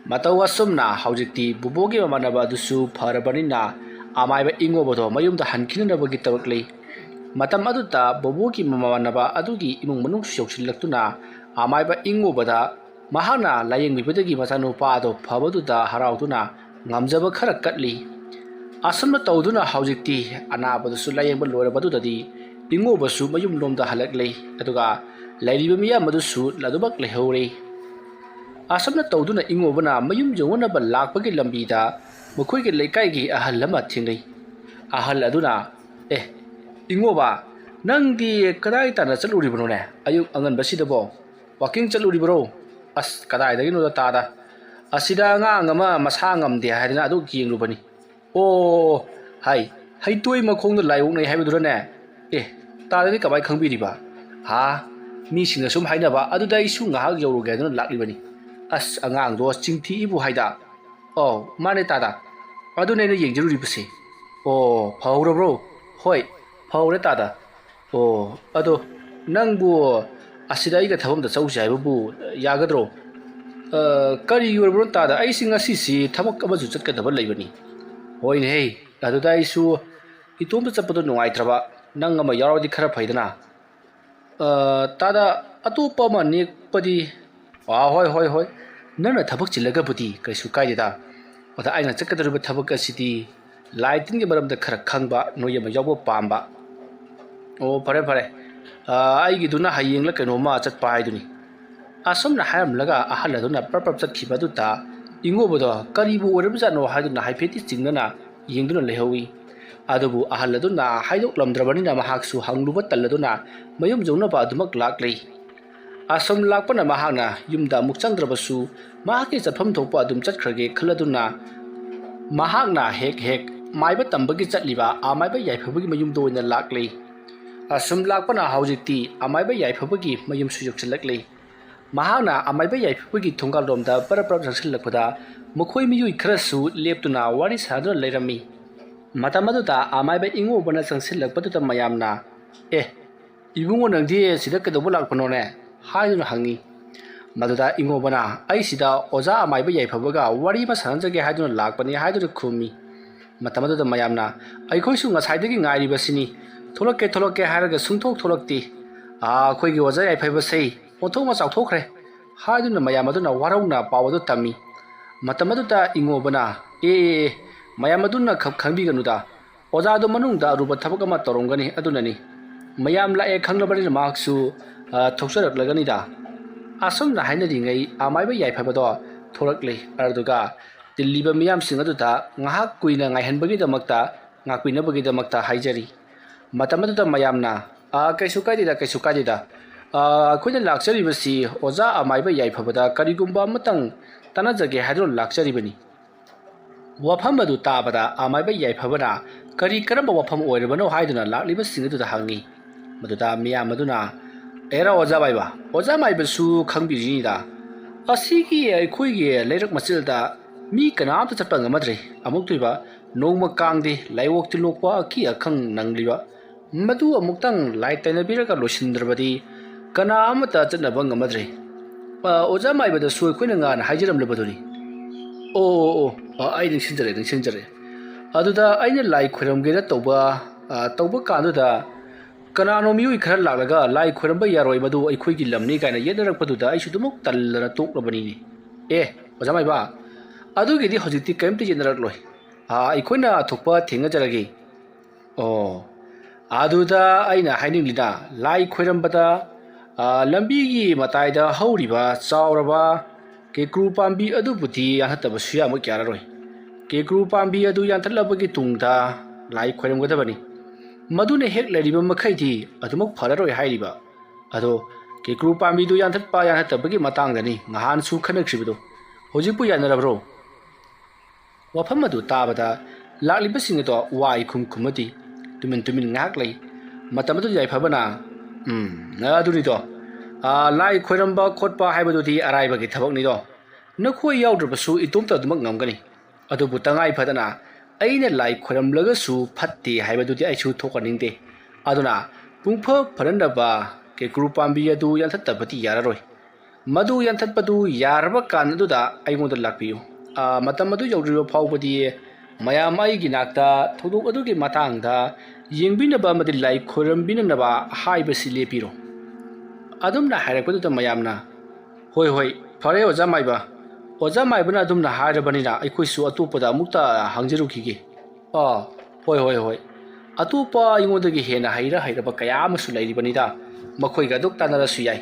ꯃꯇꯧ ꯑꯁꯨꯝꯅ ꯍꯧꯖꯤꯛꯇꯤ ꯕꯨꯕꯣꯒꯤ ꯃꯃꯥꯟꯅꯕ ꯑꯗꯨꯁꯨ ꯐꯔꯕꯅꯤꯅ ꯑꯃꯥꯏꯕ ꯏꯉꯣꯕꯗꯣ ꯃꯌꯨꯝꯗ ꯍꯟꯈꯤꯅꯅꯕꯒꯤ ꯇꯧꯔꯛꯂꯤ꯫ ꯃꯇꯝ ꯑꯗꯨꯗ ꯕꯨꯕꯣꯒꯤ ꯃꯃꯥꯟꯅꯕ ꯑꯗꯨꯒꯤ ꯏꯃꯨꯡ ꯃꯅꯨꯡꯁꯨ ꯌꯧꯁꯤꯜꯂꯛꯇꯨꯅ ꯑꯃꯥꯏꯕ ꯏꯉꯣꯕꯗ ꯃꯍꯥꯛꯅ ꯂꯥꯌꯦꯡꯕꯤꯕꯗꯒꯤ ꯃꯆꯥꯅꯨꯄꯥ ꯑꯗꯣ ꯐꯕꯗꯨꯗ ꯍꯔꯥꯎꯗꯨꯅ ꯉꯝꯖꯕ ꯈꯔ ꯀꯠꯂꯤ꯫ ꯑꯁꯨꯝꯅ ꯇꯧꯗꯨꯅ ꯍꯧꯖꯤꯛꯇꯤ ꯑꯅꯥꯕꯗꯨꯁꯨ ꯂꯥꯌꯦꯡꯕ ꯂꯣꯏꯔꯕꯗꯨꯗꯗꯤ ꯏꯉꯣꯕꯁꯨ ꯃꯌꯨꯝꯂꯣꯝꯗ ꯍꯜꯂꯛꯂꯦ꯫ ꯑꯗꯨꯒ ꯂꯩꯔꯤꯕ ꯃꯤꯌꯥꯝ ꯑꯗꯨꯁꯨ ꯑꯗꯨꯃꯛ ꯂꯩꯍꯧꯔꯦ꯫ ꯑꯁꯨꯝꯅ ꯇꯧꯗꯨꯅ ꯏꯉꯣꯕꯅ ꯃꯌꯨꯝ ꯌꯧꯅꯅꯕ ꯂꯥꯛꯄꯒꯤ ꯂꯝꯕꯤꯗ ꯃꯈꯣꯏꯒꯤ ꯂꯩꯀꯥꯏꯒꯤ ꯑꯍꯜ ꯑꯃ ꯊꯦꯡꯅꯩ꯫ ꯑꯍꯜ ꯑꯗꯨꯅ, "ꯑꯦ, ꯏꯉꯣꯕ, ꯅꯪꯗꯤ ꯀꯗꯥꯏ ꯇꯥꯟꯅ ꯆꯠꯂꯨꯔꯤꯕꯅꯣꯅꯦ? ꯑꯌꯨꯛ ꯑꯉꯟꯕꯁꯤꯗꯕꯣ ꯋꯥꯀꯤꯡ ꯆꯠꯂꯨꯔꯤꯕꯔꯣ?" "ꯑꯁ, ꯀꯗꯥꯏꯗꯒꯤꯅꯣꯗ ꯇꯥꯗ, ꯑꯁꯤꯗ ꯑꯉꯥꯡ ꯑꯃ ꯃꯁꯥ ꯉꯝꯗꯦ ꯍꯥꯏꯗꯅ ꯑꯗꯨ ꯌꯦꯡꯂꯨꯕꯅꯤ꯫" "ꯑꯣ, ꯍꯥꯏ, ꯍꯩꯇꯣꯏ ꯃꯈꯣꯡꯗ ꯂꯥꯏ ꯑꯣꯛꯅꯩ ꯍꯥꯏꯕꯗꯨꯔꯅꯦ? ꯑꯦ, ꯇꯥꯗꯗꯤ ꯀꯃꯥꯏ ꯈꯪꯕꯤꯔꯤꯕ?" "ꯍꯥ? ꯃꯤꯁꯤꯡꯅ ꯁꯨꯝ ꯍꯥꯏꯅꯕ ꯑꯗꯨꯗ ꯑꯩꯁꯨ ꯉꯥꯏꯍꯥꯛ ꯌꯧꯔꯨꯒꯦ ꯍꯥꯏꯗꯨꯅ ꯂꯥꯛꯂꯤꯕꯅꯤ꯫" "ꯑꯁ, ꯑꯉꯥꯡꯗꯣ ꯆꯤꯡꯊꯤꯏꯕꯨ ꯍꯥꯏꯗ꯫" "ꯑꯧ, ꯃꯥꯅꯦ ꯇꯥꯗ, ꯑꯗꯨꯅꯦ ꯑꯩꯅ ꯌꯦꯡꯖꯔꯨꯔꯤꯕꯁꯦ꯫" "ꯑꯣ, ꯐꯍꯧꯔꯕ꯭ꯔꯣ?" "ꯍꯣꯏ, ꯐꯍꯧꯔꯦ ꯇꯥꯗ꯫" "ꯑꯣ, ꯑꯗꯣ ꯅꯪꯕꯨ ꯑꯁꯤꯗ ꯑꯩꯒ ꯊꯕꯛ ꯑꯝꯇ ꯆꯧꯁꯦ ꯍꯥꯏꯕꯕꯨ ꯌꯥꯒꯗ꯭ꯔꯣ?" "ꯑ, ꯀꯔꯤꯒꯤ ꯑꯣꯏꯔꯕꯅꯣ ꯇꯥꯗ? ꯑꯩꯁꯤ ꯉꯁꯤꯁꯤ ꯊꯕꯛ ꯑꯃꯁꯨ ꯆꯠꯀꯗꯕ ꯂꯩꯕꯅꯤ꯫" "ꯍꯣꯏꯅꯦꯍꯦ, ꯑꯗꯨꯗ ꯑꯩꯁꯨ ꯏꯇꯣꯝꯇ ꯆꯠꯄꯗꯣ ꯅꯨꯡꯉꯥꯏꯇ꯭ꯔꯕ, ꯅꯪ ꯑꯃ ꯌꯥꯎꯔꯗꯤ ꯈꯔ ꯐꯩꯗꯅ꯫" "ꯑ, ꯇꯥꯗ, ꯑꯇꯣꯞꯄ ꯑꯃ ꯅꯦꯛꯄꯗꯤ?" "ꯑꯥ, ꯍꯣꯏ, ꯍꯣꯏ, ꯍꯣꯏ, ꯅꯪꯅ ꯊꯕꯛ ꯆꯤꯜꯂꯒꯕꯨꯗꯤ ꯀꯩꯁꯨ ꯀꯥꯏꯗꯦꯗ꯫ ꯑꯗ ꯑꯩꯅ ꯆꯠꯀꯗꯧꯔꯤꯕ ꯊꯕꯛ ꯑꯁꯤꯗꯤ ꯂꯥꯏ ꯇꯤꯟꯒꯤ ꯃꯔꯝꯗ ꯈꯔ ꯈꯪꯕ ꯅꯣꯏ ꯑꯃ ꯌꯥꯎꯕ ꯄꯥꯝꯕ꯫" "ꯑꯣ, ꯐꯔꯦ, ꯐꯔꯦ, ꯑ, ꯑꯩꯒꯤꯗꯨꯅ ꯍꯌꯦꯡꯂ ꯀꯩꯅꯣꯝꯃ ꯆꯠꯄ ꯍꯥꯏꯗꯨꯅꯤ꯫" ꯑꯁꯨꯝꯅ ꯍꯥꯏꯔꯝꯂꯒ ꯑꯍꯜ ꯑꯗꯨꯅ ꯄ꯭ꯔꯞ ꯄ꯭ꯔꯞ ꯆꯠꯈꯤꯕ ꯑꯗꯨꯗ ꯏꯉꯣꯕꯗꯣ ꯀꯔꯤꯕꯨ ꯑꯣꯏꯔꯕꯖꯥꯠꯅꯣ ꯍꯥꯏꯗꯨꯅ ꯍꯥꯏꯐꯦꯠꯇꯤ ꯆꯤꯡꯅꯅ ꯌꯦꯡꯗꯨꯅ ꯂꯩꯍꯧꯏ꯫ ꯑꯗꯨꯕꯨ ꯑꯍꯜ ꯑꯗꯨꯅ ꯍꯥꯏꯗꯣꯛꯂꯝꯗ꯭ꯔꯕꯅꯤꯅ ꯃꯍꯥꯛꯁꯨ ꯍꯪꯂꯨꯕ ꯇꯜꯂꯗꯨꯅ ꯃꯌꯨꯝ ꯌꯧꯅꯕ ꯑꯗꯨꯃꯛ ꯂꯥꯛꯂꯤ꯫ ꯑꯁꯨꯝ ꯂꯥꯛꯄꯅ ꯃꯍꯥꯛꯅ ꯌꯨꯝꯗ ꯑꯃꯨꯛ ꯆꯪꯗ꯭ꯔꯕꯁꯨ ꯃꯍꯥꯛꯀꯤ ꯆꯠꯐꯝ ꯊꯣꯛꯄ ꯑꯗꯨꯝ ꯆꯠꯈ꯭ꯔꯒꯦ ꯈꯜꯂꯗꯨꯅ ꯃꯍꯥꯛꯅ ꯍꯦꯛ ꯍꯦꯛ ꯃꯥꯏꯕ ꯇꯝꯕꯒꯤ ꯆꯠꯂꯤꯕ ꯑꯃꯥꯏꯕ ꯌꯥꯏꯐꯕꯒꯤ ꯃꯌꯨꯝꯗ ꯑꯣꯏꯅ ꯂꯥꯛꯂꯤ꯫ ꯑꯁꯨꯝ ꯂꯥꯛꯄꯅ ꯍꯧꯖꯤꯛꯇꯤ ꯑꯃꯥꯏꯕ ꯌꯥꯏꯐꯕꯒꯤ ꯃꯌꯨꯝꯁꯨ ꯌꯧꯁꯤꯜꯂꯛꯂꯤ꯫ ꯃꯍꯥꯛꯅ ꯑꯃꯥꯏꯕ ꯌꯥꯏꯐꯕꯒꯤ ꯊꯣꯡꯒꯥꯜꯂꯣꯝꯗ ꯄꯔꯞ ꯄꯔꯞ ꯆꯪꯁꯤꯜꯂꯛꯄꯗ ꯃꯈꯣꯏ ꯃꯤꯑꯣꯏ ꯈꯔꯁꯨ ꯂꯦꯞꯇꯨꯅ ꯋꯥꯔꯤ ꯁꯥꯗꯨꯅ ꯂꯩꯔꯝꯃꯤ꯫ ꯃꯇꯝ ꯑꯗꯨꯗ ꯑꯃꯥꯏꯕ ꯏꯉꯣꯕꯅ ꯆꯪꯁꯤꯜꯂꯛꯄꯗꯨꯗ ꯃꯌꯥꯝꯅ, "ꯑꯦ, ꯏꯕꯨꯡꯉꯣ, ꯅꯪꯗꯤ ꯁꯤꯗ ꯀꯩꯗꯧꯕ ꯂꯥꯛꯄꯅꯣꯅꯦ?" ꯍꯥꯏꯗꯨꯅ ꯍꯪꯉꯤ꯫ ꯃꯗꯨꯗ ꯏꯉꯣꯕꯅ, "ꯑꯩ ꯁꯤꯗ ꯑꯣꯖꯥ ꯑꯃꯥꯏꯕ ꯌꯥꯏꯐꯕꯒ ꯋꯥꯔꯤ ꯑꯃ ꯁꯥꯟꯅꯖꯒꯦ ꯍꯥꯏꯗꯨꯅ ꯂꯥꯛꯄꯅꯤ" ꯍꯥꯏꯗꯨꯅ ꯈꯨꯝꯃꯤ꯫ ꯃꯇꯝ ꯑꯗꯨꯗ ꯃꯌꯥꯝꯅ, "ꯑꯩꯈꯣꯏꯁꯨ ꯉꯁꯥꯏꯗꯒꯤ ꯉꯥꯏꯔꯤꯕꯁꯤꯅꯤ, ꯊꯣꯛꯂꯛꯀꯦ, ꯊꯣꯛꯂꯛꯀꯦ ꯍꯥꯏꯔꯒ ꯁꯨꯡꯊꯣꯛ ꯊꯣꯛꯂꯛꯇꯦ꯫ ꯑꯥ, ꯑꯩꯈꯣꯏꯒꯤ ꯑꯣꯖꯥ ꯌꯥꯏꯐꯕꯁꯦ ꯑꯣꯟꯊꯣꯛꯅ ꯆꯥꯎꯊꯣꯛꯈ꯭ꯔꯦ" ꯍꯥꯏꯗꯨꯅ ꯃꯌꯥꯝ ꯑꯗꯨꯅ ꯋꯥꯔꯧꯅ ꯄꯥꯎ ꯑꯗꯨ ꯇꯝꯃꯤ꯫ ꯃꯇꯝ ꯑꯗꯨꯗ ꯏꯉꯣꯕꯅ, "ꯑꯦ, ꯑꯦ, ꯑꯦ, ꯃꯌꯥꯝ ꯑꯗꯨꯅ ꯈ-, ꯈꯪꯕꯤꯒꯅꯨꯗ꯫ ꯑꯣꯖꯥꯗꯣ ꯃꯅꯨꯡꯗ ꯑꯔꯨꯕ ꯊꯕꯛ ꯑꯃ ꯇꯧꯔꯝꯒꯅꯤ, ꯑꯗꯨꯅꯅꯤ꯫ ꯃꯌꯥꯝ ꯂꯥꯛꯑꯦ ꯈꯪꯂꯕꯅꯤꯅ ꯃꯍꯥꯛꯁꯨ, ꯑ, ꯊꯣꯛꯆꯔꯛꯂꯒꯅꯤꯗ꯫ ꯑꯁꯨꯝꯅ ꯍꯥꯏꯅꯔꯤꯉꯩ ꯑꯃꯥꯏꯕ ꯌꯥꯏꯐꯕꯗꯣ ꯊꯣꯔꯛꯂꯦ꯫ ꯑꯗꯨꯒ ꯇꯤꯜꯂꯤꯕ ꯃꯤꯌꯥꯝꯁꯤꯡ ꯑꯗꯨꯗ ꯉꯥꯏꯍꯥꯛ ꯀꯨꯏꯅ ꯉꯥꯏꯍꯟꯕꯒꯤꯗꯃꯛꯇ, ꯉꯥꯛꯄꯤꯅꯕꯒꯤꯗꯃꯛꯇ ꯍꯥꯏꯖꯔꯤ꯫ ꯃꯇꯝ ꯑꯗꯨꯗ ꯃꯌꯥꯝꯅ, "ꯑ, ꯀꯩꯁꯨ ꯀꯥꯏꯗꯦꯗ, ꯀꯩꯁꯨ ꯀꯥꯏꯗꯦꯗ꯫ ꯑ, ꯑꯩꯈꯣꯏꯅ ꯂꯥꯛꯆꯔꯤꯕꯁꯤ ꯑꯣꯖꯥ ꯑꯃꯥꯏꯕ ꯌꯥꯏꯐꯕꯗ ꯀꯔꯤꯒꯨꯝꯕ ꯑꯃꯇꯪ ꯇꯥꯟꯅꯖꯒꯦ ꯍꯥꯏꯗꯨꯅ ꯂꯥꯛꯆꯔꯤꯕꯅꯤ"꯫ ꯋꯥꯐꯝ ꯑꯗꯨ ꯇꯥꯕꯗ ꯑꯃꯥꯏꯕ ꯌꯥꯏꯐꯕꯅ ꯀꯔꯤ ꯀꯔꯝꯕ ꯋꯥꯐꯝ ꯑꯣꯏꯔꯕꯅꯣ ꯍꯥꯏꯗꯨꯅ ꯂꯥꯛꯂꯤꯕꯁꯤꯡ ꯑꯗꯨꯗ ꯍꯪꯉꯤ꯫ ꯃꯗꯨꯗ ꯃꯤꯌꯥꯝ ꯑꯗꯨꯅ, "ꯑꯦꯔꯥ ꯑꯣꯖꯥ ꯃꯥꯏꯕ, ꯑꯣꯖꯥ ꯃꯥꯏꯕꯁꯨ ꯈꯪꯕꯤꯔꯤꯅꯤꯗ꯫ ꯑꯁꯤꯒꯤ ꯑꯩꯈꯣꯏꯒꯤ ꯂꯩꯔꯛ ꯃꯆꯤꯜꯗ ꯃꯤ ꯀꯅꯥꯝꯇ ꯆꯠꯄ ꯉꯝꯃꯗ꯭ꯔꯦ꯫ ꯑꯃꯨꯛꯇꯣꯏꯕ ꯅꯣꯡꯃ ꯀꯥꯡꯗꯦ, ꯂꯥꯏꯑꯣꯛ ꯇꯤꯜꯂꯣꯛꯄ ꯑꯀꯤ ꯑꯈꯪ ꯅꯪꯂꯤꯕ, ꯃꯗꯨ ꯑꯃꯨꯛꯇꯪ ꯂꯥꯏ ꯇꯩꯅꯕꯤꯔꯒ ꯂꯣꯏꯁꯤꯟꯗ꯭ꯔꯕꯗꯤ ꯀꯅꯥ ꯑꯃꯠꯇ ꯆꯠꯅꯕ ꯉꯝꯃꯗ꯭ꯔꯦ꯫ ꯑ, ꯑꯣꯖꯥ ꯃꯥꯏꯕꯗꯁꯨ ꯑꯩꯈꯣꯏꯅ ꯉꯥꯟꯅ ꯍꯥꯏꯖꯔꯝꯂꯕꯗꯨꯅꯤ"꯫ "ꯑꯣ, ꯑꯣ, ꯑꯣ, ꯑ, ꯑꯩ ꯅꯤꯡꯁꯤꯡꯖꯔꯦ, ꯅꯤꯡꯁꯤꯡꯖꯔꯦ꯫ ꯑꯗꯨꯗ ꯑꯩꯅ ꯂꯥꯏ ꯈꯣꯏꯔꯝꯒꯦꯅ ꯇꯧꯕ, ꯑ, ꯇꯧꯕ ꯀꯥꯟꯗꯨꯗ ꯀꯅꯥꯅꯣ ꯃꯤꯑꯣꯏ ꯈꯔ ꯂꯥꯛꯂꯒ 'ꯂꯥꯏ ꯈꯣꯏꯔꯝꯕ ꯌꯥꯔꯣꯏ, ꯃꯗꯨ ꯑꯩꯈꯣꯏꯒꯤ ꯂꯝꯅꯤ' ꯀꯥꯏꯅ ꯌꯦꯠꯅꯔꯛꯄꯗꯨꯗ ꯑꯩꯁꯨ ꯑꯗꯨꯃꯛ ꯇꯜꯂꯅ ꯇꯣꯛꯂꯕꯅꯤꯅꯦ"꯫ "ꯑꯦ, ꯑꯣꯖꯥ ꯃꯥꯏꯕ, ꯑꯗꯨꯒꯤꯗꯤ ꯍꯧꯖꯤꯛꯇꯤ ꯀꯔꯤꯝꯇ ꯌꯦꯠꯅꯔꯛꯂꯣꯏ꯫ ꯑ, ꯑꯩꯈꯣꯏꯅ ꯊꯣꯛꯄ ꯊꯦꯡꯅꯖꯔꯒꯦ"꯫ ꯑꯣ, ꯑꯗꯨꯗ ꯑꯩꯅ ꯍꯥꯏꯅꯤꯡꯂꯤꯅ, ꯂꯥꯏ ꯈꯣꯏꯔꯝꯕꯗ, ꯑ, ꯂꯝꯕꯤꯒꯤ ꯃꯇꯥꯏꯗ ꯍꯧꯔꯤꯕ ꯆꯥꯎꯔꯕ ꯀꯦꯀ꯭ꯔꯨ ꯄꯥꯝꯕꯤ ꯑꯗꯨꯕꯨꯗꯤ ꯌꯥꯟꯊꯠꯇꯕ ꯁꯨꯌꯥꯃꯛ ꯌꯥꯔꯔꯣꯏ꯫ ꯀꯦꯀ꯭ꯔꯨ ꯄꯥꯝꯕꯤ ꯑꯗꯨ ꯌꯥꯟꯊꯠꯂꯕꯒꯤ ꯇꯨꯡꯗ ꯂꯥꯏ ꯈꯣꯏꯔꯝꯒꯗꯕꯅꯤ꯫ ꯃꯗꯨꯅ ꯍꯦꯛ ꯂꯩꯔꯤꯕ ꯃꯈꯩꯗꯤ ꯑꯗꯨꯃꯛ ꯐꯔꯔꯣꯏ ꯍꯥꯏꯔꯤꯕ꯫ ꯑꯗꯣ ꯀꯦꯀ꯭ꯔꯨ ꯄꯥꯝꯕꯤꯗꯨ ꯌꯥꯟꯊꯠꯄ ꯌꯥꯟꯊꯠꯇꯕꯒꯤ ꯃꯇꯥꯡꯗꯅꯤ ꯉꯍꯥꯟꯁꯨ ꯈꯟꯅꯈ꯭ꯔꯤꯕꯗꯣ꯫ ꯍꯧꯖꯤꯛꯄꯨ ꯌꯥꯅꯔꯕ꯭ꯔꯣ? ꯋꯥꯐꯝ ꯑꯗꯨ ꯇꯥꯕꯗ ꯂꯥꯛꯂꯤꯕꯁꯤꯡ ꯑꯗꯣ ꯋꯥ ꯏꯈꯨꯝ ꯈꯨꯝꯃꯗꯤ ꯇꯨꯃꯤꯟ ꯇꯨꯃꯤꯟ ꯉꯥꯏꯍꯥꯛ ꯂꯩ꯫ ꯃꯇꯝ ꯑꯗꯨꯗ ꯌꯥꯏꯐꯕꯅ, "ꯎꯝ, ꯑꯗꯨꯅꯤꯗꯣ, ꯑꯥ, ꯂꯥꯏ ꯈꯣꯏꯔꯝꯕ ꯈꯣꯠꯄ ꯍꯥꯏꯕꯗꯨꯗꯤ ꯑꯔꯥꯏꯕꯒꯤ ꯊꯕꯛꯅꯤꯗꯣ꯫ ꯅꯈꯣꯏ ꯌꯥꯎꯗ꯭ꯔꯕꯁꯨ ꯏꯇꯣꯝꯇ ꯑꯗꯨꯃꯛ ꯉꯝꯒꯅꯤ꯫ ꯑꯗꯨꯕꯨ ꯇꯉꯥꯏ ꯐꯗꯅ ꯑꯩꯅ ꯂꯥꯏ ꯈꯣꯏꯔꯝꯂꯒꯁꯨ ꯐꯠꯇꯦ ꯍꯥꯏꯕꯗꯨꯗꯤ ꯑꯩꯁꯨ ꯊꯣꯛꯍꯟꯅꯤꯡꯗꯦ꯫ ꯑꯗꯨꯅ ꯄꯨꯡꯐ ꯐꯅꯅꯕ ꯀꯦꯀ꯭ꯔꯨ ꯄꯥꯝꯕꯤ ꯑꯗꯨ ꯌꯥꯟꯊꯠꯇꯕꯗꯤ ꯌꯥꯔꯔꯣꯏ꯫ ꯃꯗꯨ ꯌꯥꯟꯊꯠꯄꯗꯨ ꯌꯥꯔꯕ ꯀꯥꯟ ꯑꯗꯨꯗ ꯑꯩꯉꯣꯟꯗ ꯂꯥꯛꯄꯤꯌꯨ꯫ ꯑꯥ, ꯃꯇꯝ ꯑꯗꯨ ꯌꯧꯗ꯭ꯔꯤꯕ ꯐꯥꯎꯕꯗꯤ ꯃꯌꯥꯝ ꯑꯩꯒꯤ ꯅꯥꯛꯇ ꯊꯧꯗꯣꯛ ꯑꯗꯨꯒꯤ ꯃꯇꯥꯡꯗ ꯌꯦꯡꯕꯤꯅꯕ ꯑꯃꯗꯤ ꯂꯥꯏ ꯈꯣꯏꯔꯝꯕꯤꯅꯅꯕ ꯍꯥꯏꯕꯁꯤ ꯂꯦꯞꯄꯤꯔꯣ"꯫ ꯑꯗꯨꯝꯅ ꯍꯥꯏꯔꯛꯄꯗꯨꯗ ꯃꯌꯥꯝꯅ, "ꯍꯣꯏ, ꯍꯣꯏ, ꯐꯔꯦ ꯑꯣꯖꯥ ꯃꯥꯏꯕ, ꯑꯣꯖꯥ ꯃꯥꯏꯕꯅ ꯑꯗꯨꯝꯅ ꯍꯥꯏꯔꯕꯅꯤꯅ ꯑꯩꯈꯣꯏꯁꯨ ꯑꯇꯣꯞꯄꯗ ꯑꯃꯨꯛꯇ ꯍꯪꯖꯔꯨꯈꯤꯒꯦ꯫ ꯑꯥ, ꯍꯣꯏ, ꯍꯣꯏ, ꯍꯣꯏ꯫ ꯑꯇꯣꯞꯄ ꯑꯩꯉꯣꯟꯗꯒꯤ ꯍꯦꯟꯅ ꯍꯩꯔ ꯍꯩꯔꯕ ꯀꯌꯥ ꯑꯃꯁꯨ ꯂꯩꯔꯤꯕꯅꯤꯗ꯫ ꯃꯈꯣꯏꯒ ꯑꯗꯨꯝ ꯇꯥꯟꯅꯔꯁꯨ ꯌꯥꯏ꯫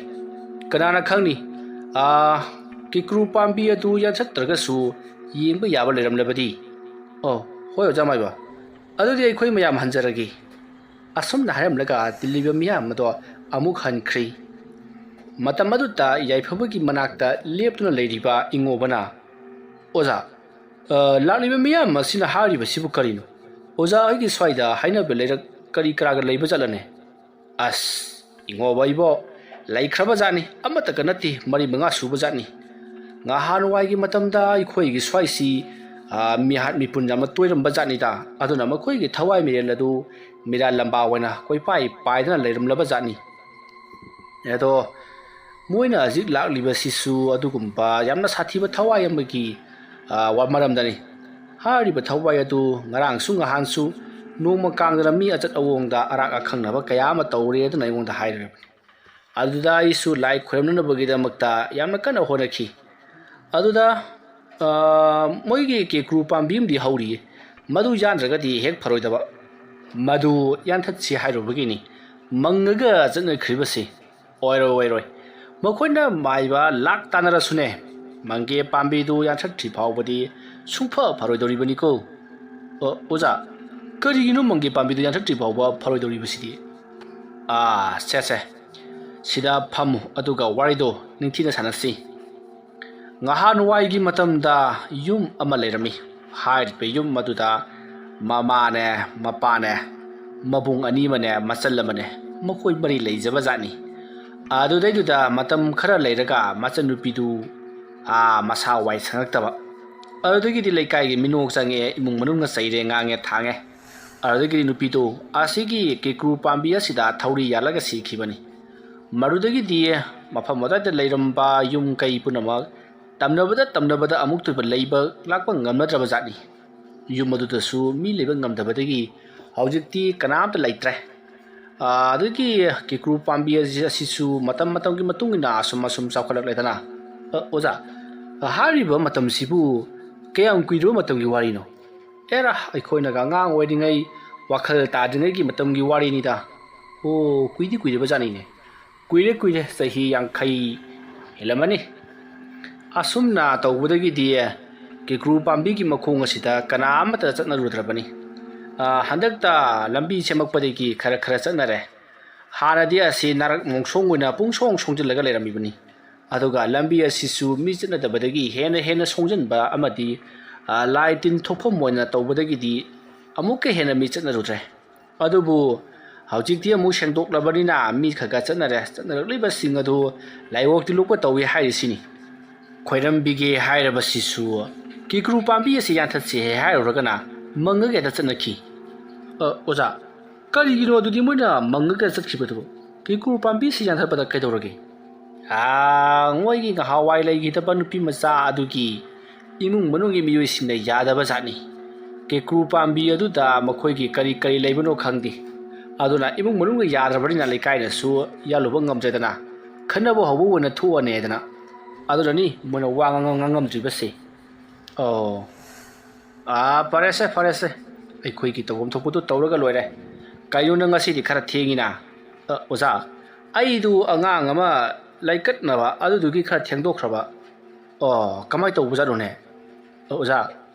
ꯀꯅꯥꯅ ꯈꯪꯅꯤ? ꯑꯥ, ꯀꯤꯀ꯭ꯔꯨ ꯄꯥꯝꯕꯤ ꯑꯗꯨ ꯌꯥꯟꯊꯠꯇ꯭ꯔꯒꯁꯨ ꯌꯦꯡꯕ ꯌꯥꯕ ꯂꯩꯔꯝꯂꯕꯗꯤ꯫ ꯑꯣ, ꯍꯣꯏ, ꯑꯣꯖꯥ ꯃꯥꯏꯕ꯫ ꯑꯗꯨꯗꯤ ꯑꯩꯈꯣꯏ ꯃꯌꯥꯝ ꯍꯟꯖꯔꯒꯦ꯫ ꯑꯁꯨꯝꯅ ꯍꯥꯏꯔꯝꯂꯒ ꯇꯤꯜꯂꯤꯕ ꯃꯤꯌꯥꯝ ꯑꯗꯣ ꯑꯃꯨꯛ ꯍꯟꯈ꯭ꯔꯤ꯫ ꯃꯇꯝ ꯑꯗꯨꯗ ꯌꯥꯏꯐꯕꯒꯤ ꯃꯅꯥꯛꯇ ꯂꯦꯞꯇꯨꯅ ꯂꯩꯔꯤꯕ ꯏꯉꯣꯕꯅ, "ꯑꯣꯖꯥ, ꯑ, ꯂꯥꯛꯂꯤꯕ ꯃꯤꯌꯥꯝ ꯑꯁꯤꯅ ꯍꯥꯏꯔꯤꯕꯁꯤꯕꯨ ꯀꯔꯤꯅꯣ? ꯑꯣꯖꯥ ꯍꯣꯏꯒꯤ ꯁ꯭ꯋꯥꯏꯗ ꯍꯥꯏꯅꯕ ꯂꯩꯔꯛ ꯀꯔꯤ ꯀꯔꯥꯒ ꯂꯩꯕ ꯖꯥꯠꯂꯅꯦ?" "ꯑꯁ, ꯏꯉꯣꯕ ꯏꯕꯣ, ꯂꯩꯈ꯭ꯔꯕ ꯖꯥꯠꯅꯤ, ꯑꯃꯠꯇꯒ ꯅꯠꯇꯦ, ꯃꯔꯤ ꯃꯉꯥ ꯁꯨꯕ ꯖꯥꯠꯅꯤ꯫ ꯉꯍꯥꯟꯋꯥꯏꯒꯤ ꯃꯇꯝꯗ ꯑꯩꯈꯣꯏꯒꯤ ꯁ꯭ꯋꯥꯏꯁꯤ, ꯑ, ꯃꯤꯍꯥꯠ ꯃꯤꯄꯨꯟ ꯌꯥꯝꯅ ꯇꯣꯏꯔꯝꯕ ꯖꯥꯠꯅꯤꯗ꯫ ꯑꯗꯨꯅ ꯃꯈꯣꯏꯒꯤ ꯊꯋꯥꯏ ꯃꯤꯔꯦꯜ ꯑꯗꯨ ꯃꯤꯔꯥꯜ ꯂꯝꯕꯥ ꯑꯣꯏꯅ ꯀꯣꯏꯄꯥꯏ ꯄꯥꯏꯗꯅ ꯂꯩꯔꯝꯂꯕ ꯖꯥꯠꯅꯤ꯫ ꯑꯗꯣ ꯃꯣꯏꯅ ꯍꯧꯖꯤꯛ ꯂꯥꯛꯂꯤꯕꯁꯤꯁꯨ ꯑꯗꯨꯒꯨꯝꯕ ꯌꯥꯝꯅ ꯁꯥꯊꯤꯕ ꯊꯋꯥꯏ ꯑꯃꯒꯤ, ꯑ, ꯋꯥ-, ꯃꯔꯝꯗꯅꯤ꯫ ꯍꯥꯏꯔꯤꯕ ꯊꯋꯥꯏ ꯑꯗꯨ ꯉꯔꯥꯡꯁꯨ ꯉꯍꯥꯟꯁꯨ ꯅꯣꯡꯃ ꯀꯥꯡꯗꯅ ꯃꯤ ꯑꯆꯠ ꯑꯋꯣꯡꯗ ꯑꯔꯥꯛ ꯑꯈꯪꯅꯕ ꯀꯌꯥ ꯑꯃ ꯇꯧꯔꯦ ꯑꯗꯨꯅ ꯑꯩꯉꯣꯟꯗ ꯍꯥꯏꯔꯤꯕꯅꯤ꯫ ꯑꯗꯨꯗ ꯑꯩꯁꯨ ꯂꯥꯏ ꯈꯣꯏꯔꯝꯅꯅꯕꯒꯤꯗꯃꯛꯇ ꯌꯥꯝꯅ ꯀꯟꯅ ꯍꯣꯠꯅꯈꯤ꯫ ꯑꯗꯨꯗ, ꯑ, ꯃꯣꯏꯒꯤ ꯀꯦꯀ꯭ꯔꯨ ꯄꯥꯝꯕꯤ ꯑꯃꯗꯤ ꯍꯧꯔꯤꯌꯦ꯫ ꯃꯗꯨ ꯌꯥꯟꯗ꯭ꯔꯒꯗꯤ ꯍꯦꯛ ꯐꯔꯣꯏꯗꯕ꯫ ꯃꯗꯨ ꯌꯥꯟꯊꯠꯁꯤ ꯍꯥꯏꯔꯨꯕꯒꯤꯅꯤ ꯃꯪꯉꯒ ꯆꯠꯅꯈ꯭ꯔꯤꯕꯁꯤ꯫ ꯑꯣꯏꯔꯣꯏ, ꯑꯣꯏꯔꯣꯏ꯫ ꯃꯈꯣꯏꯅ ꯃꯥꯏꯕ ꯂꯥꯛ ꯇꯥꯟꯅꯔꯁꯨꯅꯦ, ꯃꯪꯒꯦ ꯄꯥꯝꯕꯤꯗꯨ ꯌꯥꯟꯊꯠꯇ꯭ꯔꯤ ꯐꯥꯎꯕꯗꯤ ꯁꯨꯡꯐ ꯐꯔꯣꯏꯗꯧꯔꯤꯕꯅꯤꯀꯣ꯫ ꯑ, ꯑꯣꯖꯥ, ꯀꯔꯤꯒꯤꯅꯣ ꯃꯪꯒꯦ ꯄꯥꯝꯕꯤꯗꯨ ꯌꯥꯟꯊꯠꯇ꯭ꯔꯤ ꯐꯥꯎꯕ ꯐꯔꯣꯏꯗꯧꯔꯤꯕꯁꯤꯗꯤ? ꯑꯥ, ꯁꯦ, ꯁꯦ꯫ ꯁꯤꯗ ꯐꯝꯃꯨ, ꯑꯗꯨꯒ ꯋꯥꯔꯤꯗꯣ ꯅꯤꯡꯊꯤꯅ ꯁꯥꯟꯅꯁꯤ꯫ ꯉꯍꯥꯟꯋꯥꯏꯒꯤ ꯃꯇꯝꯗ ꯌꯨꯝ ꯑꯃ ꯂꯩꯔꯝꯃꯤ꯫ ꯍꯥꯏꯔꯤꯕ ꯌꯨꯝ ꯑꯗꯨꯗ ꯃꯃꯥꯅꯦ, ꯃꯄꯥꯅꯦ, ꯃꯕꯨꯡ ꯑꯅꯤ ꯑꯃꯅꯦ, ꯃꯆꯜ ꯑꯃꯅꯦ, ꯃꯈꯣꯏ ꯃꯔꯤ ꯂꯩꯖꯕ ꯖꯥꯠꯅꯤ꯫ ꯑꯗꯨꯗꯩꯗꯨꯗ ꯃꯇꯝ ꯈꯔ ꯂꯩꯔꯒ ꯃꯆꯟꯅꯨꯄꯤꯗꯨ, ꯑꯥ, ꯃꯁꯥ ꯋꯥꯏ ꯁꯪꯉꯛꯇꯕ꯫ ꯑꯗꯨꯗꯒꯤꯗꯤ ꯂꯩꯀꯥꯏꯒꯤ ꯃꯤꯅꯣꯛ ꯆꯪꯉꯛꯑꯦ, ꯏꯃꯨꯡ ꯃꯅꯨꯡꯅ ꯆꯩꯔꯦ, ꯉꯥꯡꯉꯦ, ꯊꯥꯡꯉꯦ꯫ ꯑꯗꯨꯗꯒꯤꯗꯤ ꯅꯨꯄꯤꯗꯨ ꯑꯁꯤꯒꯤ ꯀꯦꯀ꯭ꯔꯨ ꯄꯥꯝꯕꯤ ꯑꯁꯤꯗ ꯊꯧꯔꯤ ꯌꯥꯜꯂꯒ ꯁꯤꯈꯤꯕꯅꯤ꯫ ꯃꯗꯨꯗꯒꯤꯗꯤ ꯃꯐꯝ ꯑꯗꯨꯋꯥꯏꯗ ꯂꯩꯔꯝꯕ ꯌꯨꯝ ꯀꯩ ꯄꯨꯝꯅꯃꯛ ꯇꯝꯅꯕꯗ ꯇꯝꯅꯕꯗ ꯑꯃꯨꯛꯇꯣꯏꯕ ꯂꯩꯕ ꯂꯥꯛꯄ ꯉꯝꯅꯗ꯭ꯔꯕ ꯖꯥꯠꯅꯤ꯫ ꯌꯨꯝ ꯑꯗꯨꯗꯁꯨ ꯃꯤ ꯂꯩꯕ ꯉꯝꯗꯕꯗꯒꯤ ꯍꯧꯖꯤꯛꯇꯤ ꯀꯅꯥꯝꯇ ꯂꯩꯇ꯭ꯔꯦ꯫ ꯑꯥ, ꯑꯗꯨꯒꯤ ꯀꯦꯀ꯭ꯔꯨ ꯄꯥꯝꯕꯤ ꯑꯁꯤ-, ꯑꯁꯤꯁꯨ ꯃꯇꯝ ꯃꯇꯝꯒꯤ ꯃꯇꯨꯡ ꯏꯟꯅ ꯑꯁꯨꯝ ꯑꯁꯨꯝ ꯆꯥꯎꯈꯠꯂꯛꯂꯦꯗꯅ꯫ ꯑ, ꯑꯣꯖꯥ, ꯍꯥꯏꯔꯤꯕ ꯃꯇꯝꯁꯤꯕꯨ ꯀꯌꯥꯝ ꯀꯨꯏꯔꯕ ꯃꯇꯝꯒꯤ ꯋꯥꯔꯤꯅꯣ? ꯑꯦꯔꯥ, ꯑꯩꯈꯣꯏꯅꯒ ꯑꯉꯥꯡ ꯑꯣꯏꯔꯤꯉꯩ ꯋꯥꯈꯜ ꯇꯥꯗ꯭ꯔꯤꯉꯩꯒꯤ ꯃꯇꯝꯒꯤ ꯋꯥꯔꯤꯅꯤꯗ꯫ ꯑꯣ, ꯀꯨꯏꯗꯤ ꯀꯨꯏꯔꯕ ꯖꯥꯠꯅꯤꯅꯦ꯫ ꯀꯨꯏꯔꯦ, ꯀꯨꯏꯔꯦ, ꯆꯍꯤ ꯌꯥꯡꯈꯩ ꯍꯦꯜꯂꯝꯃꯅꯤ꯫ ꯑꯁꯨꯝꯅ ꯇꯧꯕꯗꯒꯤꯗꯤ ꯀꯦꯀ꯭ꯔꯨ ꯄꯥꯝꯕꯤꯒꯤ ꯃꯈꯣꯡ ꯑꯁꯤꯗ ꯀꯅꯥ ꯑꯃꯠꯇ ꯆꯠꯅꯔꯨꯗ꯭ꯔꯕꯅꯤ꯫ ꯑ, ꯍꯟꯗꯛꯇ ꯂꯝꯕꯤ ꯁꯦꯝꯃꯛꯄꯗꯒꯤ ꯈꯔ ꯈꯔ ꯆꯠꯅꯔꯦ꯫ ꯍꯥꯟꯅꯗꯤ ꯑꯁꯤ ꯅꯥꯔꯛ ꯃꯣꯡꯁꯣꯡ ꯑꯣꯏꯅ ꯄꯨꯡꯁꯣꯡ ꯁꯣꯡꯖꯤꯜꯂꯒ ꯂꯩꯔꯝꯃꯤꯕꯅꯤ꯫ ꯑꯗꯨꯒ ꯂꯝꯕꯤ ꯑꯁꯤꯁꯨ ꯃꯤ ꯆꯠꯅꯗꯕꯗꯒꯤ ꯍꯦꯟꯅ ꯍꯦꯟꯅ ꯁꯣꯡꯖꯤꯟꯕ ꯑꯃꯗꯤ, ꯑ, ꯂꯥꯏ ꯇꯤꯟ ꯊꯣꯛꯐꯝ ꯑꯣꯏꯅ ꯇꯧꯕꯗꯒꯤꯗꯤ ꯑꯃꯨꯛꯀ ꯍꯦꯟꯅ ꯃꯤ ꯆꯠꯅꯔꯨꯗ꯭ꯔꯦ꯫ ꯑꯗꯨꯕꯨ ꯍꯧꯖꯤꯛꯇꯤ ꯑꯃꯨꯛ ꯁꯦꯡꯗꯣꯛꯂꯕꯅꯤꯅ ꯃꯤ ꯈꯔ ꯈꯔ ꯆꯠꯅꯔꯦ꯫ ꯆꯠꯅꯔꯛꯂꯤꯕꯁꯤꯡ ꯑꯗꯨ ꯂꯥꯏꯑꯣꯛꯇꯤ ꯂꯣꯛꯄ ꯇꯧꯏ ꯍꯥꯏꯔꯤꯁꯤꯅꯤ꯫ ꯈꯣꯏꯔꯝꯕꯤꯒꯦ ꯍꯥꯏꯔꯕꯁꯤꯁꯨ ꯀꯤꯀ꯭ꯔꯨ ꯄꯥꯝꯕꯤ ꯑꯁꯤ ꯌꯥꯟꯊꯠꯁꯦ ꯍꯥꯏꯔꯨꯔꯒꯅ ꯃꯪꯉꯒ ꯍꯦꯛꯇ ꯆꯠꯅꯈꯤ꯫ "ꯑ, ꯑꯣꯖꯥ, ꯀꯔꯤꯒꯤꯅꯣ ꯑꯗꯨꯗꯤ ꯃꯣꯏꯅ ꯃꯪꯉꯒ ꯆꯠꯈꯤꯕꯗꯨꯕꯨ? ꯀꯤꯀ꯭ꯔꯨ ꯄꯥꯝꯕꯤ ꯑꯁꯤ ꯌꯥꯟꯊꯠꯄꯗ ꯀꯩꯗꯧꯔꯒꯦ?" "ꯑꯥ, ꯃꯣꯏꯒꯤ ꯉꯍꯥꯟꯋꯥꯏ ꯂꯩꯈꯤꯗꯕ ꯅꯨꯄꯤ ꯃꯆꯥ ꯑꯗꯨꯒꯤ ꯏꯃꯨꯡ ꯃꯅꯨꯡꯒꯤ ꯃꯤꯑꯣꯏꯁꯤꯡꯅ ꯌꯥꯗꯕ ꯖꯥꯠꯅꯤ꯫ ꯀꯦꯀ꯭ꯔꯨ ꯄꯥꯝꯕꯤ ꯑꯗꯨꯗ ꯃꯈꯣꯏꯒꯤ ꯀꯔꯤ ꯀꯔꯤ ꯂꯩꯕꯅꯣ ꯈꯪꯗꯦ꯫ ꯑꯗꯨꯅ ꯏꯃꯨꯡ ꯃꯅꯨꯡꯒ ꯌꯥꯗ꯭ꯔꯕꯅꯤꯅ ꯂꯩꯀꯥꯏꯅꯁꯨ ꯌꯥꯜꯂꯨꯕ ꯉꯝꯗ꯭ꯔꯦꯗꯅ, ꯈꯠꯅꯕ ꯍꯧꯕ ꯑꯣꯏꯅ ꯊꯣꯛꯑꯅꯦꯗꯅ꯫ ꯑꯗꯨꯅꯅꯤ ꯃꯣꯏꯅ ꯋꯥ ꯉꯥꯡ-, ꯉꯥꯡꯉꯝꯗ꯭ꯔꯤꯕꯁꯦ꯫" "ꯑꯣ, ꯑꯥ, ꯐꯔꯦꯁꯦ, ꯐꯔꯦꯁꯦ꯫ ꯑꯩꯈꯣꯏꯒꯤ ꯇꯧꯐꯝ ꯊꯣꯛꯄꯗꯨ ꯇꯧꯔꯒ ꯂꯣꯏꯔꯦ꯫ ꯀꯩꯅꯣ, ꯅꯪ ꯉꯁꯤꯗꯤ ꯈꯔ ꯊꯦꯡꯉꯤꯅ?" "ꯑ, ꯑꯣꯖꯥ, ꯑꯩꯗꯨ ꯑꯉꯥꯡ ꯑꯃ ꯂꯥꯏꯀꯠꯅꯕ, ꯑꯗꯨꯗꯨꯒꯤ ꯈꯔ ꯊꯦꯡꯗꯣꯛꯈ꯭ꯔꯕ꯫" "ꯑꯣ, ꯀꯃꯥꯏꯅ ꯇꯧꯕꯖꯥꯠꯅꯣꯅꯦ?" "ꯑ, ꯑꯣꯖꯥ,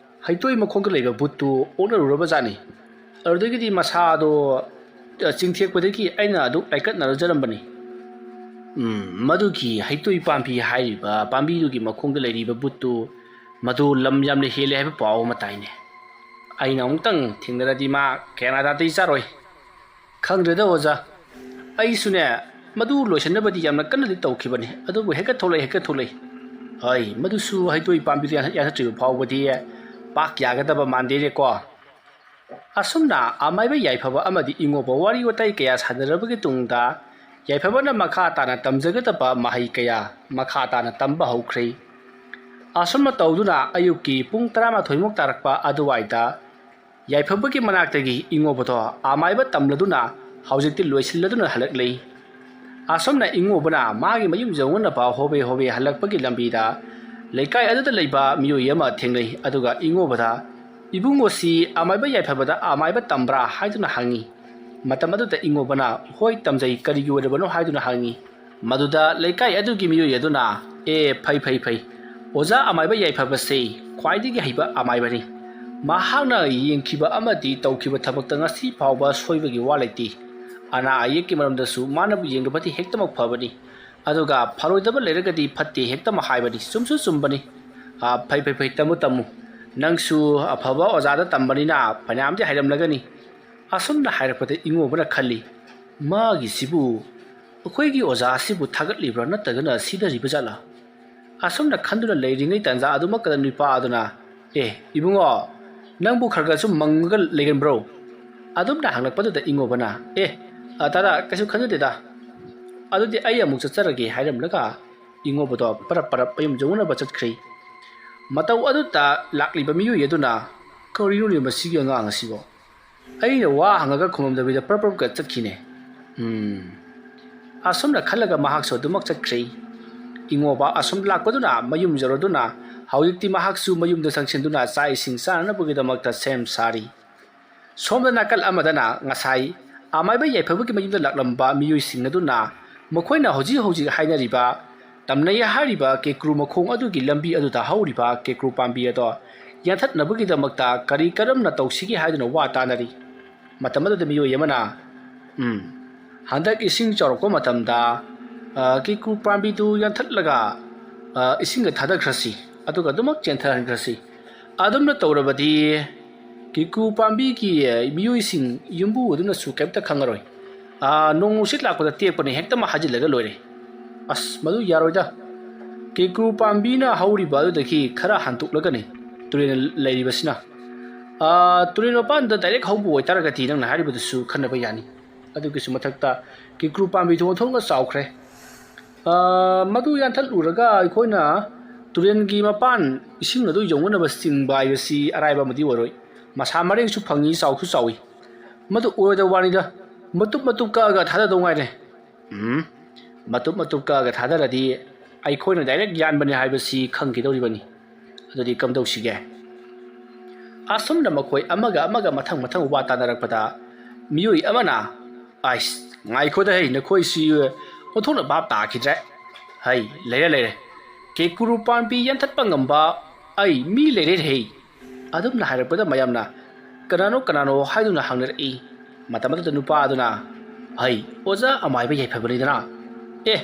ꯍꯩꯇꯣꯏ ꯃꯈꯣꯡꯗ ꯂꯩꯕ ꯕꯨꯠꯇꯨ ꯑꯣꯛꯅꯔꯨꯔꯕ ꯖꯥꯠꯅꯤ꯫ ꯑꯗꯨꯗꯒꯤꯗꯤ ꯃꯁꯥꯗꯣ, ꯑ, ꯆꯤꯡꯊꯦꯛꯄꯗꯒꯤ ꯑꯩꯅ ꯑꯗꯨ ꯂꯥꯏꯀꯠꯅꯔꯨꯖꯔꯝꯕꯅꯤ꯫" "ꯎꯝ, ꯃꯗꯨꯒꯤ ꯍꯩꯇꯣꯏ ꯄꯥꯝꯕꯤ ꯍꯥꯏꯔꯤꯕ ꯄꯥꯝꯕꯤꯗꯨꯒꯤ ꯃꯈꯣꯡꯗ ꯂꯩꯔꯤꯕ ꯕꯨꯠꯇꯨ, ꯃꯗꯨ ꯂꯝ ꯌꯥꯝꯅ ꯍꯦꯜꯂꯦ ꯍꯥꯏꯕ ꯄꯥꯎ ꯑꯃ ꯇꯥꯏꯅꯦ꯫ ꯑꯩꯅ ꯑꯃꯨꯛꯇꯪ ꯊꯦꯡꯅꯔꯗꯤ ꯃꯥ ꯀꯌꯥꯅꯥꯗꯥꯗꯩ ꯆꯥꯔꯣꯏ꯫" "ꯈꯪꯗ꯭ꯔꯦꯗ ꯑꯣꯖꯥ, ꯑꯩꯁꯨꯅꯦ ꯃꯗꯨ ꯂꯣꯏꯁꯤꯟꯅꯕꯗꯤ ꯌꯥꯝꯅ ꯀꯟꯅꯗꯤ ꯇꯧꯈꯤꯕꯅꯤ, ꯑꯗꯨꯕꯨ ꯍꯦꯛꯇ ꯊꯣꯛꯂꯛꯏ, ꯍꯦꯛꯇ ꯊꯣꯛꯂꯛꯏ꯫ ꯍꯣꯏ, ꯃꯗꯨꯁꯨ ꯍꯩꯇꯣꯏ ꯄꯥꯝꯕꯤꯗꯨ ꯌꯥꯟꯊꯠ-, ꯌꯥꯟꯊꯠꯇ꯭ꯔꯤꯕ ꯐꯥꯎꯕꯗꯤ ꯄꯥꯛ ꯌꯥꯒꯗꯕ ꯃꯥꯟꯗꯦꯅꯦꯀꯣ꯫" ꯑꯁꯨꯝꯅ ꯑꯃꯥꯏꯕ ꯌꯥꯏꯐꯕ ꯑꯃꯗꯤ ꯏꯉꯣꯕ ꯋꯥꯔꯤ ꯋꯥꯇꯥꯏ ꯀꯌꯥ ꯁꯥꯟꯅꯔꯕꯒꯤ ꯇꯨꯡꯗ, ꯌꯥꯏꯐꯕꯅ ꯃꯈꯥ ꯇꯥꯅ ꯇꯝꯖꯒꯗꯕ ꯃꯍꯩ ꯀꯌꯥ ꯃꯈꯥ ꯇꯥꯅ ꯇꯝꯕ ꯍꯧꯈ꯭ꯔꯦ꯫ ꯑꯁꯨꯝꯅ ꯇꯧꯗꯨꯅ ꯑꯌꯨꯛꯀꯤ ꯄꯨꯡ ꯇꯔꯥꯃꯥꯊꯣꯏꯃꯨꯛ ꯇꯥꯔꯛꯄ ꯑꯗꯨꯋꯥꯏꯗ ꯌꯥꯏꯐꯕꯒꯤ ꯃꯅꯥꯛꯇꯒꯤ ꯏꯉꯣꯕꯗꯣ ꯑꯃꯥꯏꯕ ꯇꯝꯂꯗꯨꯅ ꯍꯧꯖꯤꯛꯇꯤ ꯂꯣꯏꯁꯤꯜꯂꯗꯨꯅ ꯍꯜꯂꯛꯂꯦ꯫ ꯑꯁꯨꯝꯅ ꯏꯉꯣꯕꯅ ꯃꯥꯒꯤ ꯃꯌꯨꯝ ꯌꯧꯅꯅꯕ ꯍꯣꯕꯦ ꯍꯣꯕꯦ ꯍꯜꯂꯛꯄꯒꯤ ꯂꯝꯕꯤꯗ ꯂꯩꯀꯥꯏ ꯑꯗꯨꯗ ꯂꯩꯕ ꯃꯤꯑꯣꯏ ꯑꯃ ꯊꯦꯡꯅꯩ, ꯑꯗꯨꯒ ꯏꯉꯣꯕꯗ, "ꯏꯕꯨꯡꯉꯣꯁꯤ ꯑꯃꯥꯏꯕ ꯌꯥꯏꯐꯕꯗ ꯑꯃꯥꯏꯕ ꯇꯝꯕ꯭ꯔꯥ?" ꯍꯥꯏꯗꯨꯅ ꯍꯪꯉꯤ꯫ ꯃꯇꯝ ꯑꯗꯨꯗ ꯏꯉꯣꯕꯅ, "ꯍꯣꯏ, ꯇꯝꯖꯩ, ꯀꯔꯤꯒꯤ ꯑꯣꯏꯔꯕꯅꯣ?" ꯍꯥꯏꯗꯨꯅ ꯍꯪꯉꯤ꯫ ꯃꯗꯨꯗ ꯂꯩꯀꯥꯏ ꯑꯗꯨꯒꯤ ꯃꯤꯑꯣꯏ ꯑꯗꯨꯅ, "ꯑꯦ, ꯐꯩ, ꯐꯩ, ꯐꯩ꯫ ꯑꯣꯖꯥ ꯑꯃꯥꯏꯕ ꯌꯥꯏꯐꯕꯁꯦ ꯈ꯭ꯋꯥꯏꯗꯒꯤ ꯍꯩꯕ ꯑꯃꯥꯏꯕꯅꯤ꯫ ꯃꯍꯥꯛꯅ ꯌꯦꯡꯈꯤꯕ ꯑꯃꯗꯤ ꯇꯧꯈꯤꯕ ꯊꯕꯛꯇ ꯉꯁꯤ ꯐꯥꯎꯕ ꯁꯣꯏꯕꯒꯤ ꯋꯥ ꯂꯩꯇꯦ꯫ ꯑꯅꯥ ꯑꯌꯦꯛꯀꯤ ꯃꯔꯝꯗꯁꯨ ꯃꯥꯅꯕꯨ ꯌꯦꯡꯂꯕꯗꯤ ꯍꯦꯛꯇꯃꯛ ꯐꯕꯅꯤ꯫ ꯑꯗꯨꯒ ꯐꯔꯣꯏꯗꯕ ꯂꯩꯔꯒꯗꯤ ꯐꯠꯇꯦ ꯍꯦꯛꯇꯃꯛ ꯍꯥꯏꯕꯅꯤ꯫ ꯆꯨꯝꯁꯨ ꯆꯨꯝꯕꯅꯤ꯫ ꯑꯥ, ꯐꯩ, ꯐꯩ, ꯐꯩ, ꯇꯝꯃꯨ, ꯇꯝꯃꯨ꯫ ꯅꯪꯁꯨ ꯑꯐꯕ ꯑꯣꯖꯥꯗ ꯇꯝꯕꯅꯤꯅ ꯐꯅꯌꯥꯝꯗꯤ ꯍꯩꯔꯝꯂꯒꯅꯤ꯫" ꯑꯁꯨꯝꯅ ꯍꯥꯏꯔꯛꯄꯗ ꯏꯉꯣꯕꯅ ꯈꯜꯂꯤ, "ꯃꯥꯒꯤꯁꯤꯕꯨ, ꯑꯩꯈꯣꯏꯒꯤ ꯑꯣꯖꯥꯁꯤꯕꯨ ꯊꯥꯒꯠꯂꯤꯕ꯭ꯔꯥ ꯅꯠꯇ꯭ꯔꯒꯅ ꯁꯤꯊꯔꯤꯕ ꯖꯥꯠꯂꯥ?" ꯑꯁꯨꯝꯅ ꯈꯟꯗꯨꯅ ꯂꯩꯔꯤꯉꯩ ꯇꯥꯟꯖꯥ ꯑꯗꯨꯃꯛꯇꯗ ꯅꯨꯄꯥ ꯑꯗꯨꯅ, "ꯑꯦ, ꯏꯕꯨꯡꯉꯣ, ꯅꯪꯕꯨ ꯈꯔ ꯈꯔ ꯁꯨꯝ ꯃꯪꯉꯒ ꯂꯩꯒꯟꯕ꯭ꯔꯣ?" ꯑꯗꯨꯝꯅ ꯍꯪꯂꯛꯄꯗꯨꯗ ꯏꯉꯣꯕꯅ, "ꯑꯦ, ꯑ, ꯇꯥꯗ, ꯀꯩꯁꯨ ꯈꯟꯖꯗꯦꯗ꯫ ꯑꯗꯨꯗꯤ ꯑꯩ ꯑꯃꯨꯛ ꯆꯠꯆꯔꯒꯦ," ꯍꯥꯏꯔꯝꯂꯒ ꯏꯉꯣꯕꯗꯣ ꯄꯔꯞ ꯄꯔꯞ ꯃꯌꯨꯝ ꯌꯧꯅꯅꯕ ꯆꯠꯈ꯭ꯔꯦ꯫ ꯃꯇꯧ ꯑꯗꯨꯗ ꯂꯥꯛꯂꯤꯕ ꯃꯤꯑꯣꯏ ꯑꯗꯨꯅ, "ꯀꯔꯤꯅꯣꯅꯦ ꯃꯁꯤꯒꯤ ꯑꯉꯥꯡ ꯑꯁꯤꯕꯣ? ꯑꯩꯅ ꯋꯥ ꯍꯪꯉꯒ ꯈꯨꯝꯂꯝꯗꯕꯤꯗ ꯄ꯭ꯔꯞ ꯄ꯭ꯔꯞꯀ ꯆꯠꯈꯤꯅꯦ꯫ ꯎꯝ꯫" ꯑꯁꯨꯝꯅ ꯈꯜꯂꯒ ꯃꯍꯥꯛꯁꯨ ꯑꯗꯨꯃꯛ ꯆꯠꯈ꯭ꯔꯦ꯫ ꯏꯉꯣꯕ ꯑꯁꯨꯝ ꯂꯥꯛꯄꯗꯨꯅ ꯃꯌꯨꯝ ꯌꯧꯔꯗꯨꯅ ꯍꯧꯖꯤꯛꯇꯤ ꯃꯍꯥꯛꯁꯨ ꯃꯌꯨꯝꯗ ꯆꯪꯁꯤꯟꯗꯨꯅ ꯆꯥꯛ ꯏꯁꯤꯡ ꯆꯥꯅꯅꯕꯒꯤꯗꯃꯛꯇ ꯁꯦꯝ ꯁꯥꯔꯤ꯫ ꯁꯣꯝꯗ ꯅꯥꯀꯜ ꯑꯃꯗꯅ ꯉꯁꯥꯏ ꯑꯃꯥꯏꯕ ꯌꯥꯏꯐꯕꯒꯤ ꯃꯌꯨꯝꯗ ꯂꯥꯛꯂꯝꯕ ꯃꯤꯑꯣꯏꯁꯤꯡ ꯑꯗꯨꯅ ꯃꯈꯣꯏꯅ ꯍꯧꯖꯤꯛ ꯍꯧꯖꯤꯛ ꯍꯥꯏꯅꯔꯤꯕ, ꯇꯝꯅꯩ ꯍꯥꯏꯔꯤꯕ ꯀꯦꯀ꯭ꯔꯨ ꯃꯈꯣꯡ ꯑꯗꯨꯒꯤ ꯂꯝꯕꯤ ꯑꯗꯨꯗ ꯍꯧꯔꯤꯕ ꯀꯦꯀ꯭ꯔꯨ ꯄꯥꯝꯕꯤ ꯑꯗꯣ ꯌꯥꯟꯊꯠꯅꯕꯒꯤꯗꯃꯛꯇ ꯀꯔꯤ ꯀꯔꯝꯅ ꯇꯧꯁꯤꯒꯦ ꯍꯥꯏꯗꯨꯅ ꯋꯥ ꯇꯥꯅꯔꯤ꯫ ꯃꯇꯝ ꯑꯗꯨꯗ ꯃꯤꯑꯣꯏ ꯑꯃꯅ, "ꯎꯝ, ꯍꯟꯗꯛ ꯏꯁꯤꯡ ꯆꯥꯎꯔꯛꯄ ꯃꯇꯝꯗ, ꯑ, ꯀꯦꯀ꯭ꯔꯨ ꯄꯥꯝꯕꯤꯗꯨ ꯌꯥꯟꯊꯠꯂꯒ, ꯑ, ꯏꯁꯤꯡꯗ ꯊꯥꯗꯈ꯭ꯔꯁꯤ, ꯑꯗꯨꯒ ꯑꯗꯨꯃꯛ ꯆꯦꯟꯊꯍꯟꯈ꯭ꯔꯁꯤ꯫ ꯑꯗꯨꯝꯅ ꯇꯧꯔꯕꯗꯤ ꯀꯦꯀ꯭ꯔꯨ ꯄꯥꯝꯕꯤꯒꯤ, ꯑ, ꯃꯤꯑꯣꯏꯁꯤꯡ, ꯌꯨꯝꯕꯨ ꯑꯗꯨꯅꯁꯨ ꯀꯩꯝꯇ ꯈꯪꯉꯔꯣꯏ꯫ ꯑ, ꯅꯣꯡ ꯅꯨꯡꯁꯤꯠ ꯂꯥꯛꯄꯗ ꯇꯦꯛꯄꯅꯦ, ꯍꯦꯛꯇꯃꯛ ꯍꯥꯏꯖꯤꯜꯂꯒ ꯂꯣꯏꯔꯦ꯫" "ꯑꯁ, ꯃꯗꯨ ꯌꯥꯔꯣꯏꯗ꯫ ꯀꯦꯀ꯭ꯔꯨ ꯄꯥꯝꯕꯤꯅ ꯍꯧꯔꯤꯕ ꯑꯗꯨꯗꯒꯤ ꯈꯔ ꯍꯟꯗꯣꯛꯂꯒꯅꯤ ꯇꯨꯔꯦꯜ ꯂꯩꯔꯤꯕꯁꯤꯅ꯫ ꯑ, ꯇꯨꯔꯦꯜ ꯃꯄꯥꯟꯗ direct ꯍꯧꯕ ꯑꯣꯏꯇꯥꯔꯒꯗꯤ ꯅꯪꯅ ꯍꯥꯏꯔꯤꯕꯗꯨꯁꯨ ꯈꯟꯅꯕ ꯌꯥꯅꯤ꯫ ꯑꯗꯨꯒꯤꯁꯨ ꯃꯊꯛꯇ ꯀꯦꯀ꯭ꯔꯨ ꯄꯥꯝꯕꯤꯗꯨ ꯑꯣꯟꯊꯣꯛꯅ ꯆꯥꯎꯈ꯭ꯔꯦ꯫ ꯑ, ꯃꯗꯨ ꯌꯥꯟꯊꯠꯂꯨꯔꯒ ꯑꯩꯈꯣꯏꯅ ꯇꯨꯔꯦꯜꯒꯤ ꯃꯄꯥꯟ ꯏꯁꯤꯡ ꯑꯗꯨ ꯌꯧꯅꯅꯕ ꯆꯤꯡꯕ ꯍꯥꯏꯕꯁꯤ ꯑꯔꯥꯏꯕ ꯑꯃꯗꯤ ꯑꯣꯏꯔꯣꯏ꯫ ꯃꯁꯥ ꯃꯔꯦꯡꯁꯨ ꯐꯪꯉꯤ, ꯆꯥꯎꯁꯨ ꯆꯥꯎꯏ꯫ ꯃꯗꯨ ꯑꯣꯏꯔꯣꯏꯗꯕ ꯋꯥꯅꯤꯗ꯫ ꯃꯇꯨꯞ ꯃꯇꯨꯞ ꯀꯛꯑꯒ ꯊꯥꯗꯗꯧ ꯉꯥꯏꯔꯦ꯫" "ꯎꯝ, ꯃꯇꯨꯞ ꯃꯇꯨꯞ ꯀꯛꯑꯒ ꯊꯥꯗꯔꯗꯤ ꯑꯩꯈꯣꯏꯅ ꯗꯥꯏꯔꯦꯛ ꯌꯥꯟꯕꯅꯤ ꯍꯥꯏꯕꯁꯤ ꯈꯪꯈꯤꯗꯧꯔꯤꯕꯅꯤ꯫ ꯑꯗꯨꯗꯤ ꯀꯝꯗꯧꯁꯤꯒꯦ? ꯑꯁꯨꯝꯅ ꯃꯈꯣꯏ ꯑꯃꯒ ꯑꯃꯒ ꯃꯊꯪ ꯃꯊꯪ ꯋꯥ ꯇꯥꯅꯔꯛꯄꯗ, ꯃꯤꯑꯣꯏ ꯑꯃꯅ, "ꯑꯥꯏꯁ, ꯉꯥꯏꯈꯣꯗ ꯍꯩ, ꯅꯈꯣꯏꯁꯤ ꯑꯣꯟꯊꯣꯛꯅ ꯚꯥꯞ ꯇꯥꯈꯤꯗ꯭ꯔꯦ꯫ ꯍꯩ, ꯂꯩꯔꯦ, ꯂꯩꯔꯦ꯫ ꯀꯦꯀꯨꯔꯨ ꯄꯥꯝꯕꯤ ꯌꯥꯟꯊꯠꯄ ꯉꯝꯕ ꯑꯩ ꯃꯤ ꯂꯩꯔꯦ ꯍꯩ꯫" ꯑꯗꯨꯝꯅ ꯍꯥꯏꯔꯛꯄꯗ ꯃꯌꯥꯝꯅ "ꯀꯅꯥꯅꯣ, ꯀꯅꯥꯅꯣ?" ꯍꯥꯏꯗꯨꯅ ꯍꯪꯅꯔꯛꯏ꯫ ꯃꯇꯝ ꯑꯗꯨꯗ ꯅꯨꯄꯥ ꯑꯗꯨꯅ, "ꯍꯩ, ꯑꯣꯖꯥ ꯑꯃꯥꯏꯕ ꯌꯥꯏꯐꯕꯅꯤꯗꯅ꯫" "ꯑꯦ,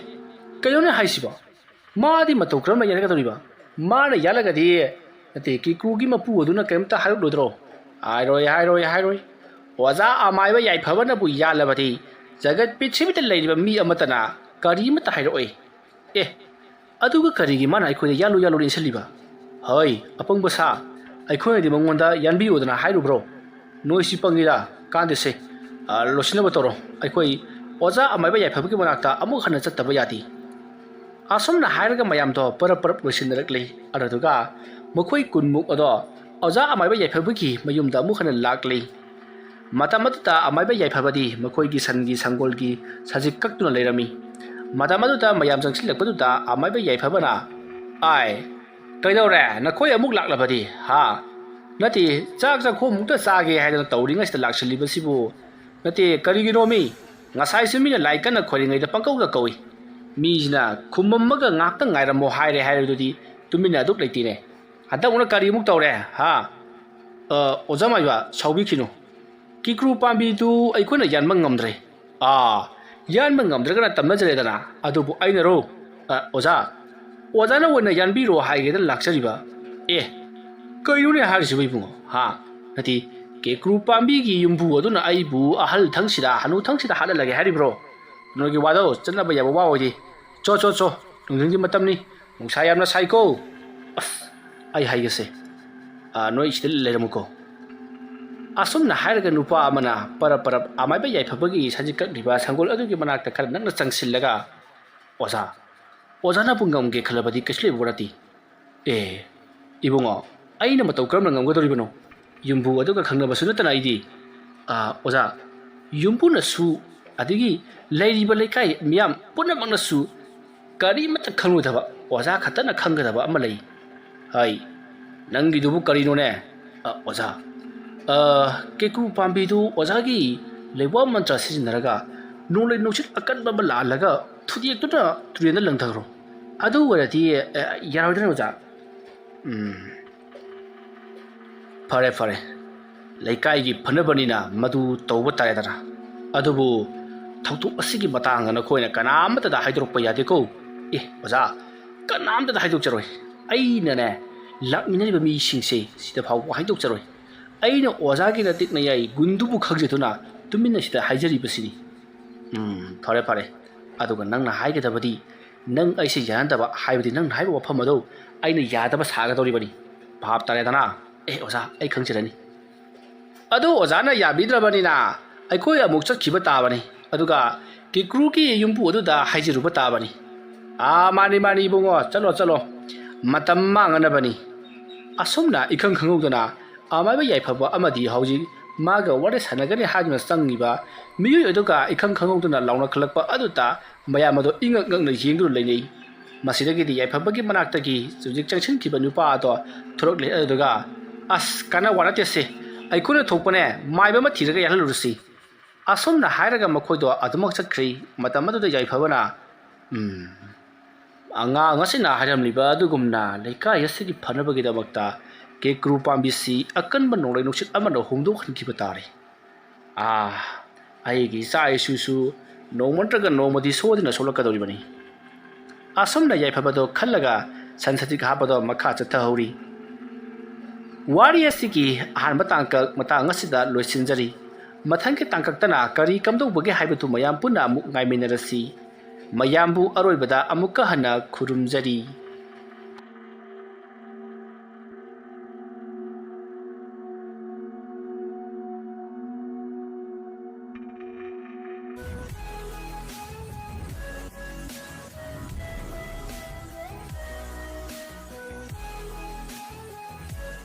ꯀꯩꯅꯣꯅꯦ ꯍꯥꯏꯁꯤꯕꯣ? ꯃꯥꯗꯤ ꯃꯇꯧ ꯀꯔꯝꯅ ꯌꯥꯟꯒꯗꯧꯔꯤꯕ? ꯃꯥꯅ ꯌꯥꯜꯂꯒꯗꯤ, ꯅꯠꯇꯦ, ꯀꯦꯀꯨꯒꯤ ꯃꯄꯨ ꯑꯗꯨꯅ ꯀꯔꯤꯝꯇ ꯍꯥꯏꯔꯛꯂꯣꯏꯗ꯭ꯔꯣ?" "ꯍꯥꯏꯔꯣꯏ, ꯍꯥꯏꯔꯣꯏ, ꯍꯥꯏꯔꯣꯏ꯫ ꯑꯣꯖꯥ ꯑꯃꯥꯏꯕ ꯌꯥꯏꯐꯕꯅꯕꯨ ꯌꯥꯜꯂꯕꯗꯤ ꯖꯒꯠ ꯄ꯭ꯔꯤꯊꯤꯕꯤꯗ ꯂꯩꯔꯤꯕ ꯃꯤ ꯑꯃꯠꯇꯅ ꯀꯔꯤꯃꯠꯇ ꯍꯥꯏꯔꯛꯑꯣꯏ꯫" "ꯑꯦ, ꯑꯗꯨꯒ ꯀꯔꯤꯒꯤ ꯃꯥꯅ ꯑꯩꯈꯣꯏꯗ ꯌꯥꯜꯂꯨ, ꯌꯥꯜꯂꯨꯅ ꯏꯟꯁꯤꯜꯂꯤꯕ?" "ꯍꯣꯏ, ꯑꯄꯪꯕ ꯁꯥ, ꯑꯩꯈꯣꯏꯅꯗꯤ ꯃꯉꯣꯟꯗ ꯌꯥꯟꯕꯤꯌꯨꯗꯅ ꯍꯥꯏꯔꯨꯕ꯭ꯔꯣ? ꯅꯣꯏꯁꯤ ꯄꯪꯉꯤꯗ, ꯀꯥꯟꯗꯦꯁꯦ꯫ ꯑ, ꯂꯣꯏꯁꯤꯟꯅꯕ ꯇꯧꯔꯣ, ꯑꯩꯈꯣꯏ ꯑꯣꯖꯥ ꯑꯃꯥꯏꯕ ꯌꯥꯏꯐꯕꯒꯤ ꯃꯅꯥꯛꯇ ꯑꯃꯨꯛ ꯍꯟꯅ ꯆꯠꯇꯕ ꯌꯥꯗꯦ꯫" ꯑꯁꯨꯝꯅ ꯍꯥꯏꯔꯒ ꯃꯌꯥꯝꯗꯣ ꯄꯔꯞ ꯄꯔꯞ ꯂꯣꯏꯁꯤꯟꯅꯔꯛꯂꯤ꯫ ꯑꯗꯨꯗꯨꯒ ꯃꯈꯣꯏ ꯀꯨꯟꯃꯨꯛ ꯑꯗꯣ ꯑꯣꯖꯥ ꯑꯃꯥꯏꯕ ꯌꯥꯏꯐꯕꯒꯤ ꯃꯌꯨꯝꯗ ꯑꯃꯨꯛ ꯍꯟꯅ ꯂꯥꯛꯂꯤ꯫ ꯃꯇꯝ ꯑꯗꯨꯗ ꯑꯃꯥꯏꯕ ꯌꯥꯏꯐꯕꯗꯤ ꯃꯈꯣꯏꯒꯤ ꯁꯟꯒꯤ ꯁꯪꯒꯣꯜꯒꯤ ꯁꯖꯤꯛ ꯀꯛꯇꯨꯅ ꯂꯩꯔꯝꯃꯤ꯫ ꯃꯇꯝ ꯑꯗꯨꯗ ꯃꯌꯥꯝ ꯆꯪꯁꯤꯜꯂꯛꯄꯗꯨꯗ ꯑꯃꯥꯏꯕ ꯌꯥꯏꯐꯕꯅ, "ꯑꯥꯏ, ꯀꯩꯗꯧꯔꯦ? ꯅꯈꯣꯏ ꯑꯃꯨꯛ ꯂꯥꯛꯂꯕꯗꯤ, ꯍꯥ? ꯅꯠꯇꯦ, ꯆꯥꯛ ꯆꯥꯛꯈꯣꯝꯃꯨꯛꯇ ꯆꯥꯒꯦ ꯍꯥꯏꯗꯅ ꯇꯧꯔꯤꯉꯩꯁꯤꯗ ꯂꯥꯛꯁꯤꯜꯂꯤꯕꯁꯤꯕꯨ? ꯅꯠꯇꯦ, ꯀꯔꯤꯒꯤꯅꯣ ꯃꯤ? ꯉꯁꯥꯏꯁꯨ ꯃꯤꯅ ꯂꯥꯏ ꯀꯟꯅ ꯈꯣꯏꯔꯤꯉꯩꯗ ꯄꯪꯀꯧꯗ ꯀꯧꯏ꯫ ꯃꯤꯁꯤꯅ ꯈꯨꯝꯃꯝꯃꯒ ꯉꯥꯏꯍꯥꯛꯇꯪ ꯉꯥꯏꯔꯝꯃꯣ ꯍꯥꯏꯔꯦ ꯍꯥꯏꯔꯗꯨꯗꯤ ꯇꯨꯃꯤꯟꯅ ꯑꯗꯨꯛ ꯂꯩꯇꯦꯅꯦ꯫ ꯍꯟꯗꯛ ꯑꯃꯨꯛꯅ ꯀꯔꯤꯃꯨꯛ ꯇꯧꯔꯦ, ꯍꯥ?" "ꯑ, ꯑꯣꯖꯥ ꯃꯥꯏꯕ, ꯁꯥꯎꯕꯤꯈꯤꯅꯨ꯫ ꯀꯤꯀ꯭ꯔꯨ ꯄꯥꯝꯕꯤꯗꯨ ꯑꯩꯈꯣꯏꯅ ꯌꯥꯟꯕ ꯉꯝꯗ꯭ꯔꯦ꯫" "ꯑꯥ, ꯌꯥꯟꯕ ꯉꯝꯗ꯭ꯔꯒꯅ ꯇꯝꯅꯖꯔꯦꯗꯅ꯫ ꯑꯗꯨꯕꯨ ꯑꯩꯅꯔꯣ? ꯑ, ꯑꯣꯖꯥ, ꯑꯣꯖꯥꯅ ꯑꯣꯏꯅ ꯌꯥꯟꯕꯤꯔꯣ ꯍꯥꯏꯒꯦꯗꯅ ꯂꯥꯛꯆꯔꯤꯕ꯫" "ꯑꯦ, ꯀꯩꯅꯣꯅꯦ ꯍꯥꯏꯔꯤꯁꯤꯕꯨ ꯏꯕꯨꯡꯉꯣ? ꯍꯥ? ꯅꯠꯇꯦ, ꯀꯦꯀ꯭ꯔꯨ ꯄꯥꯝꯕꯤꯒꯤ ꯌꯨꯝꯕꯨ ꯑꯗꯨꯅ ꯑꯩꯕꯨ ꯑꯍꯜ ꯊꯪꯁꯤꯗ, ꯍꯅꯨ ꯊꯪꯁꯤꯗ ꯍꯥꯠꯍꯜꯂꯒꯦ ꯍꯥꯏꯔꯤꯕ꯭ꯔꯣ? ꯅꯣꯏꯒꯤ ꯋꯥꯗꯣ ꯆꯠꯅꯕ ꯌꯥꯕ ꯋꯥ ꯑꯣꯏꯗꯦ꯫ ꯆꯣ, ꯆꯣ, ꯆꯣ, ꯅꯨꯡꯊꯤꯜꯒꯤ ꯃꯇꯝꯅꯤ꯫ ꯅꯨꯡꯁꯥ ꯌꯥꯝꯅ ꯁꯥꯏꯀꯣ꯫ ꯑꯁ, ꯑꯩ ꯍꯥꯏꯒꯦꯁꯦ꯫ ꯑ, ꯅꯣꯏ ꯁꯤꯗ ꯂꯩꯔꯝꯃꯨꯀꯣ꯫" ꯑꯁꯨꯝꯅ ꯍꯥꯏꯔꯒ ꯅꯨꯄꯥ ꯑꯃꯅ ꯄꯔꯞ ꯄꯔꯞ ꯑꯃꯥꯏꯕ ꯌꯥꯏꯐꯕꯒꯤ ꯁꯖꯤꯛ ꯀꯛꯂꯤꯕ ꯁꯪꯒꯣꯜ ꯑꯗꯨꯒꯤ ꯃꯅꯥꯛꯇ ꯈꯔ ꯅꯛꯅ ꯆꯪꯁꯤꯜꯂꯒ, "ꯑꯣꯖꯥ, ꯑꯣꯖꯥꯅꯕꯨ ꯉꯝꯒꯦ ꯈꯜꯂꯕꯗꯤ ꯀꯩꯁꯨ ꯂꯩꯕ ꯅꯠꯇꯦ꯫" "ꯑꯦ, ꯏꯕꯨꯡꯉꯣ, ꯑꯩꯅ ꯃꯇꯧ ꯀꯔꯝꯅ ꯉꯝꯒꯗꯧꯔꯤꯕꯅꯣ? ꯌꯨꯝꯕꯨ ꯑꯗꯨꯒ ꯈꯪꯅꯕꯁꯨ ꯅꯠꯇꯅ ꯑꯩꯗꯤ꯫" "ꯑ, ꯑꯣꯖꯥ, ꯌꯨꯝꯕꯨꯅꯁꯨ, ꯑꯗꯒꯤ ꯂꯩꯔꯤꯕ ꯂꯩꯀꯥꯏ ꯃꯤꯌꯥꯝ ꯄꯨꯝꯅꯃꯛꯅꯁꯨ ꯀꯔꯤꯃꯠꯇ ꯈꯪꯂꯣꯏꯗꯕ ꯑꯣꯖꯥ ꯈꯛꯇꯅ ꯈꯪꯒꯗꯕ ꯑꯃ ꯂꯩ꯫ ꯍꯥꯏ, ꯅꯪꯒꯤꯗꯨꯕꯨ ꯀꯔꯤꯅꯣꯅꯦ? ꯑ, ꯑꯣꯖꯥ, ꯑ, ꯀꯦꯀ꯭ꯔꯨ ꯄꯥꯝꯕꯤꯗꯨ ꯑꯣꯖꯥꯒꯤ ꯂꯩꯋꯥ ꯃꯟꯇ꯭ꯔ ꯁꯤꯖꯤꯟꯅꯔꯒ ꯅꯣꯡꯂꯩ ꯅꯨꯡꯁꯤꯠ ꯑꯀꯟꯕ ꯑꯃ ꯂꯥꯛꯍꯜꯂꯒ ꯊꯨꯗꯦꯛꯇꯨꯅ ꯇꯨꯔꯦꯟꯗ ꯂꯪꯊꯈ꯭ꯔꯣ꯫ ꯑꯗꯨ ꯑꯣꯏꯔꯗꯤ, ꯑ, ꯌꯥꯔꯣꯏꯗ꯭ꯔꯅꯦ ꯑꯣꯖꯥ? ꯎꯝ, ꯐꯔꯦ, ꯐꯔꯦ꯫ ꯂꯩꯀꯥꯏꯒꯤ ꯐꯅꯕꯅꯤꯅ ꯃꯗꯨ ꯇꯧꯕ ꯇꯥꯔꯦꯗꯅ꯫ ꯑꯗꯨꯕꯨ ꯊꯧꯗꯣꯛ ꯑꯁꯤꯒꯤ ꯃꯇꯥꯡꯗ ꯅꯈꯣꯏꯅ ꯀꯅꯥ ꯑꯃꯠꯇꯗ ꯍꯥꯏꯗꯣꯔꯛꯄ ꯌꯥꯗꯦꯀꯣ꯫ ꯑꯦ, ꯑꯣꯖꯥ, ꯀꯅꯥꯝꯇꯗ ꯍꯥꯏꯗꯣꯛꯆꯔꯣꯏ꯫ ꯑꯩꯅꯅꯦ, ꯂꯥꯛꯃꯤꯟꯅꯔꯤꯕ ꯃꯤꯁꯤꯡꯁꯦ ꯁꯤꯗ ꯐꯥꯎꯕ ꯍꯥꯏꯗꯣꯛꯆꯔꯣꯏ꯫ ꯑꯩꯅ ꯑꯣꯖꯥꯒꯤ ꯅꯇꯤꯛ ꯅꯌꯥꯏ ꯒꯨꯟꯗꯨꯕꯨ ꯈꯪꯖꯗꯨꯅ ꯇꯨꯃꯤꯟꯅ ꯁꯤꯗ ꯍꯥꯏꯖꯔꯤꯕꯁꯤꯅꯤ꯫ ꯎꯝ, ꯐꯔꯦ, ꯐꯔꯦ꯫ ꯑꯗꯨꯒ ꯅꯪꯅ ꯍꯥꯏꯒꯗꯕꯗꯤ, ꯅꯪ ꯑꯩꯁꯦ ꯌꯥꯅꯗꯕ, ꯍꯥꯏꯕꯗꯤ ꯅꯪꯅ ꯍꯥꯏꯕ ꯋꯥꯐꯝ ꯑꯗꯨ ꯑꯩꯅ ꯌꯥꯗꯕ ꯁꯥꯒꯗꯧꯔꯤꯕꯅꯤ꯫ ꯚꯥꯞ ꯇꯥꯔꯦꯗꯅ? ꯑꯦ, ꯑꯣꯖꯥ, ꯑꯩ ꯈꯪꯖꯔꯅꯤ꯫ ꯑꯗꯨ ꯑꯣꯖꯥꯅ ꯌꯥꯕꯤꯗ꯭ꯔꯕꯅꯤꯅ ꯑꯩꯈꯣꯏ ꯑꯃꯨꯛ ꯆꯠꯈꯤꯕ ꯇꯥꯕꯅꯤ꯫ ꯑꯗꯨꯒ ꯀꯦꯀ꯭ꯔꯨꯒꯤ ꯌꯨꯝꯕꯨ ꯑꯗꯨꯗ ꯍꯥꯏꯖꯔꯨꯕ ꯇꯥꯕꯅꯤ꯫ ꯑꯥ, ꯃꯥꯅꯤ, ꯃꯥꯅꯤ, ꯏꯕꯨꯡꯉꯣ, ꯆꯠꯂꯣ, ꯆꯠꯂꯣ꯫ ꯃꯇꯝ ꯃꯥꯡꯉꯅꯕꯅꯤ꯫ ꯑꯁꯨꯝꯅ ꯏꯈꯪ ꯈꯪꯍꯧꯗꯅ ꯑꯃꯥꯏꯕ ꯌꯥꯏꯐꯕ ꯑꯃꯗꯤ ꯍꯧꯖꯤꯛ ꯃꯥꯒ ꯋꯥꯔꯤ ꯁꯥꯟꯅꯒꯅꯤ ꯍꯥꯏꯗꯨꯅ ꯆꯪꯉꯤꯕ ꯃꯤꯑꯣꯏ ꯑꯗꯨꯒ ꯏꯈꯪ ꯈꯪꯍꯧꯗꯅ ꯂꯥꯎꯅꯈꯠꯂꯛꯄ ꯑꯗꯨꯗ ꯃꯌꯥꯝ ꯑꯗꯣ ꯏꯉꯛ ꯉꯛꯅ ꯌꯦꯡꯗꯨꯅ ꯂꯩꯅꯩ꯫ ꯃꯁꯤꯗꯒꯤꯗꯤ ꯌꯥꯏꯐꯕꯒꯤ ꯃꯅꯥꯛꯇꯒꯤ ꯍꯧꯖꯤꯛ ꯆꯪꯁꯤꯟꯈꯤꯕ ꯅꯨꯄꯥ ꯑꯗꯣ ꯊꯣꯔꯛꯂꯦ꯫ ꯑꯗꯨꯒ, "ꯑꯁ, ꯀꯥꯟꯅ ꯋꯥ ꯅꯠꯇꯦꯁꯦ, ꯑꯩꯈꯣꯏꯅ ꯊꯣꯛꯄꯅꯦ, ꯃꯥꯏꯕ ꯑꯃ ꯊꯤꯔꯒ ꯌꯥꯜꯍꯜꯂꯨꯔꯁꯤ"꯫ ꯑꯁꯨꯝꯅ ꯍꯥꯏꯔꯒ ꯃꯈꯣꯏꯗꯣ ꯑꯗꯨꯃꯛ ꯆꯠꯈ꯭ꯔꯤ꯫ ꯃꯇꯝ ꯑꯗꯨꯗ ꯌꯥꯏꯐꯕꯅ, "ꯎꯝ, ꯑꯉꯥꯡ ꯑꯁꯤꯅ ꯍꯥꯏꯔꯝꯂꯤꯕ ꯑꯗꯨꯒꯨꯝꯅ ꯂꯩꯀꯥꯏ ꯑꯁꯤꯒꯤ ꯐꯅꯕꯒꯤꯗꯃꯛꯇ ꯀꯦꯀ꯭ꯔꯨ ꯄꯥꯝꯕꯤꯁꯤ ꯑꯀꯟꯕ ꯅꯣꯡꯂꯩ ꯅꯨꯡꯁꯤꯠ ꯑꯃꯅ ꯍꯨꯝꯗꯣꯛꯍꯟꯈꯤꯕ ꯇꯥꯔꯦ꯫ ꯑꯥ, ꯑꯩꯒꯤ ꯏꯆꯥ ꯏꯁꯨꯁꯨ ꯅꯣꯡꯃ ꯅꯠꯇ꯭ꯔꯒ ꯅꯣꯡꯃꯗꯤ ꯁꯣꯏꯗꯅ ꯁꯣꯛꯂꯛꯀꯗꯧꯔꯤꯕꯅꯤ"꯫ ꯑꯁꯨꯝꯅ ꯌꯥꯏꯐꯕꯗꯣ ꯈꯜꯂꯒ ꯁꯟ ꯁꯖꯤꯛ ꯍꯥꯞꯄꯗꯣ ꯃꯈꯥ ꯆꯠꯊꯍꯧꯔꯤ꯫ ꯋꯥꯔꯤ ꯑꯁꯤꯒꯤ ꯑꯍꯥꯟꯕ ꯇꯥꯡꯀꯛ ꯃꯇꯥꯡ ꯑꯁꯤꯗ ꯂꯣꯏꯁꯤꯟꯖꯔꯤ꯫ ꯃꯊꯪꯒꯤ ꯇꯥꯡꯀꯛꯇꯅ ꯀꯔꯤ ꯀꯝꯗꯧꯕꯒꯦ ꯍꯥꯏꯕꯗꯨ ꯃꯌꯥꯝ ꯄꯨꯟꯅ ꯑꯃꯨꯛ ꯉꯥꯏꯃꯤꯟꯅꯔꯁꯤ꯫ ꯃꯌꯥꯝꯕꯨ ꯑꯔꯣꯏꯕꯗ ꯑꯃꯨꯛꯀ ꯍꯟꯅ ꯈꯨꯔꯨꯝꯖꯔꯤ꯫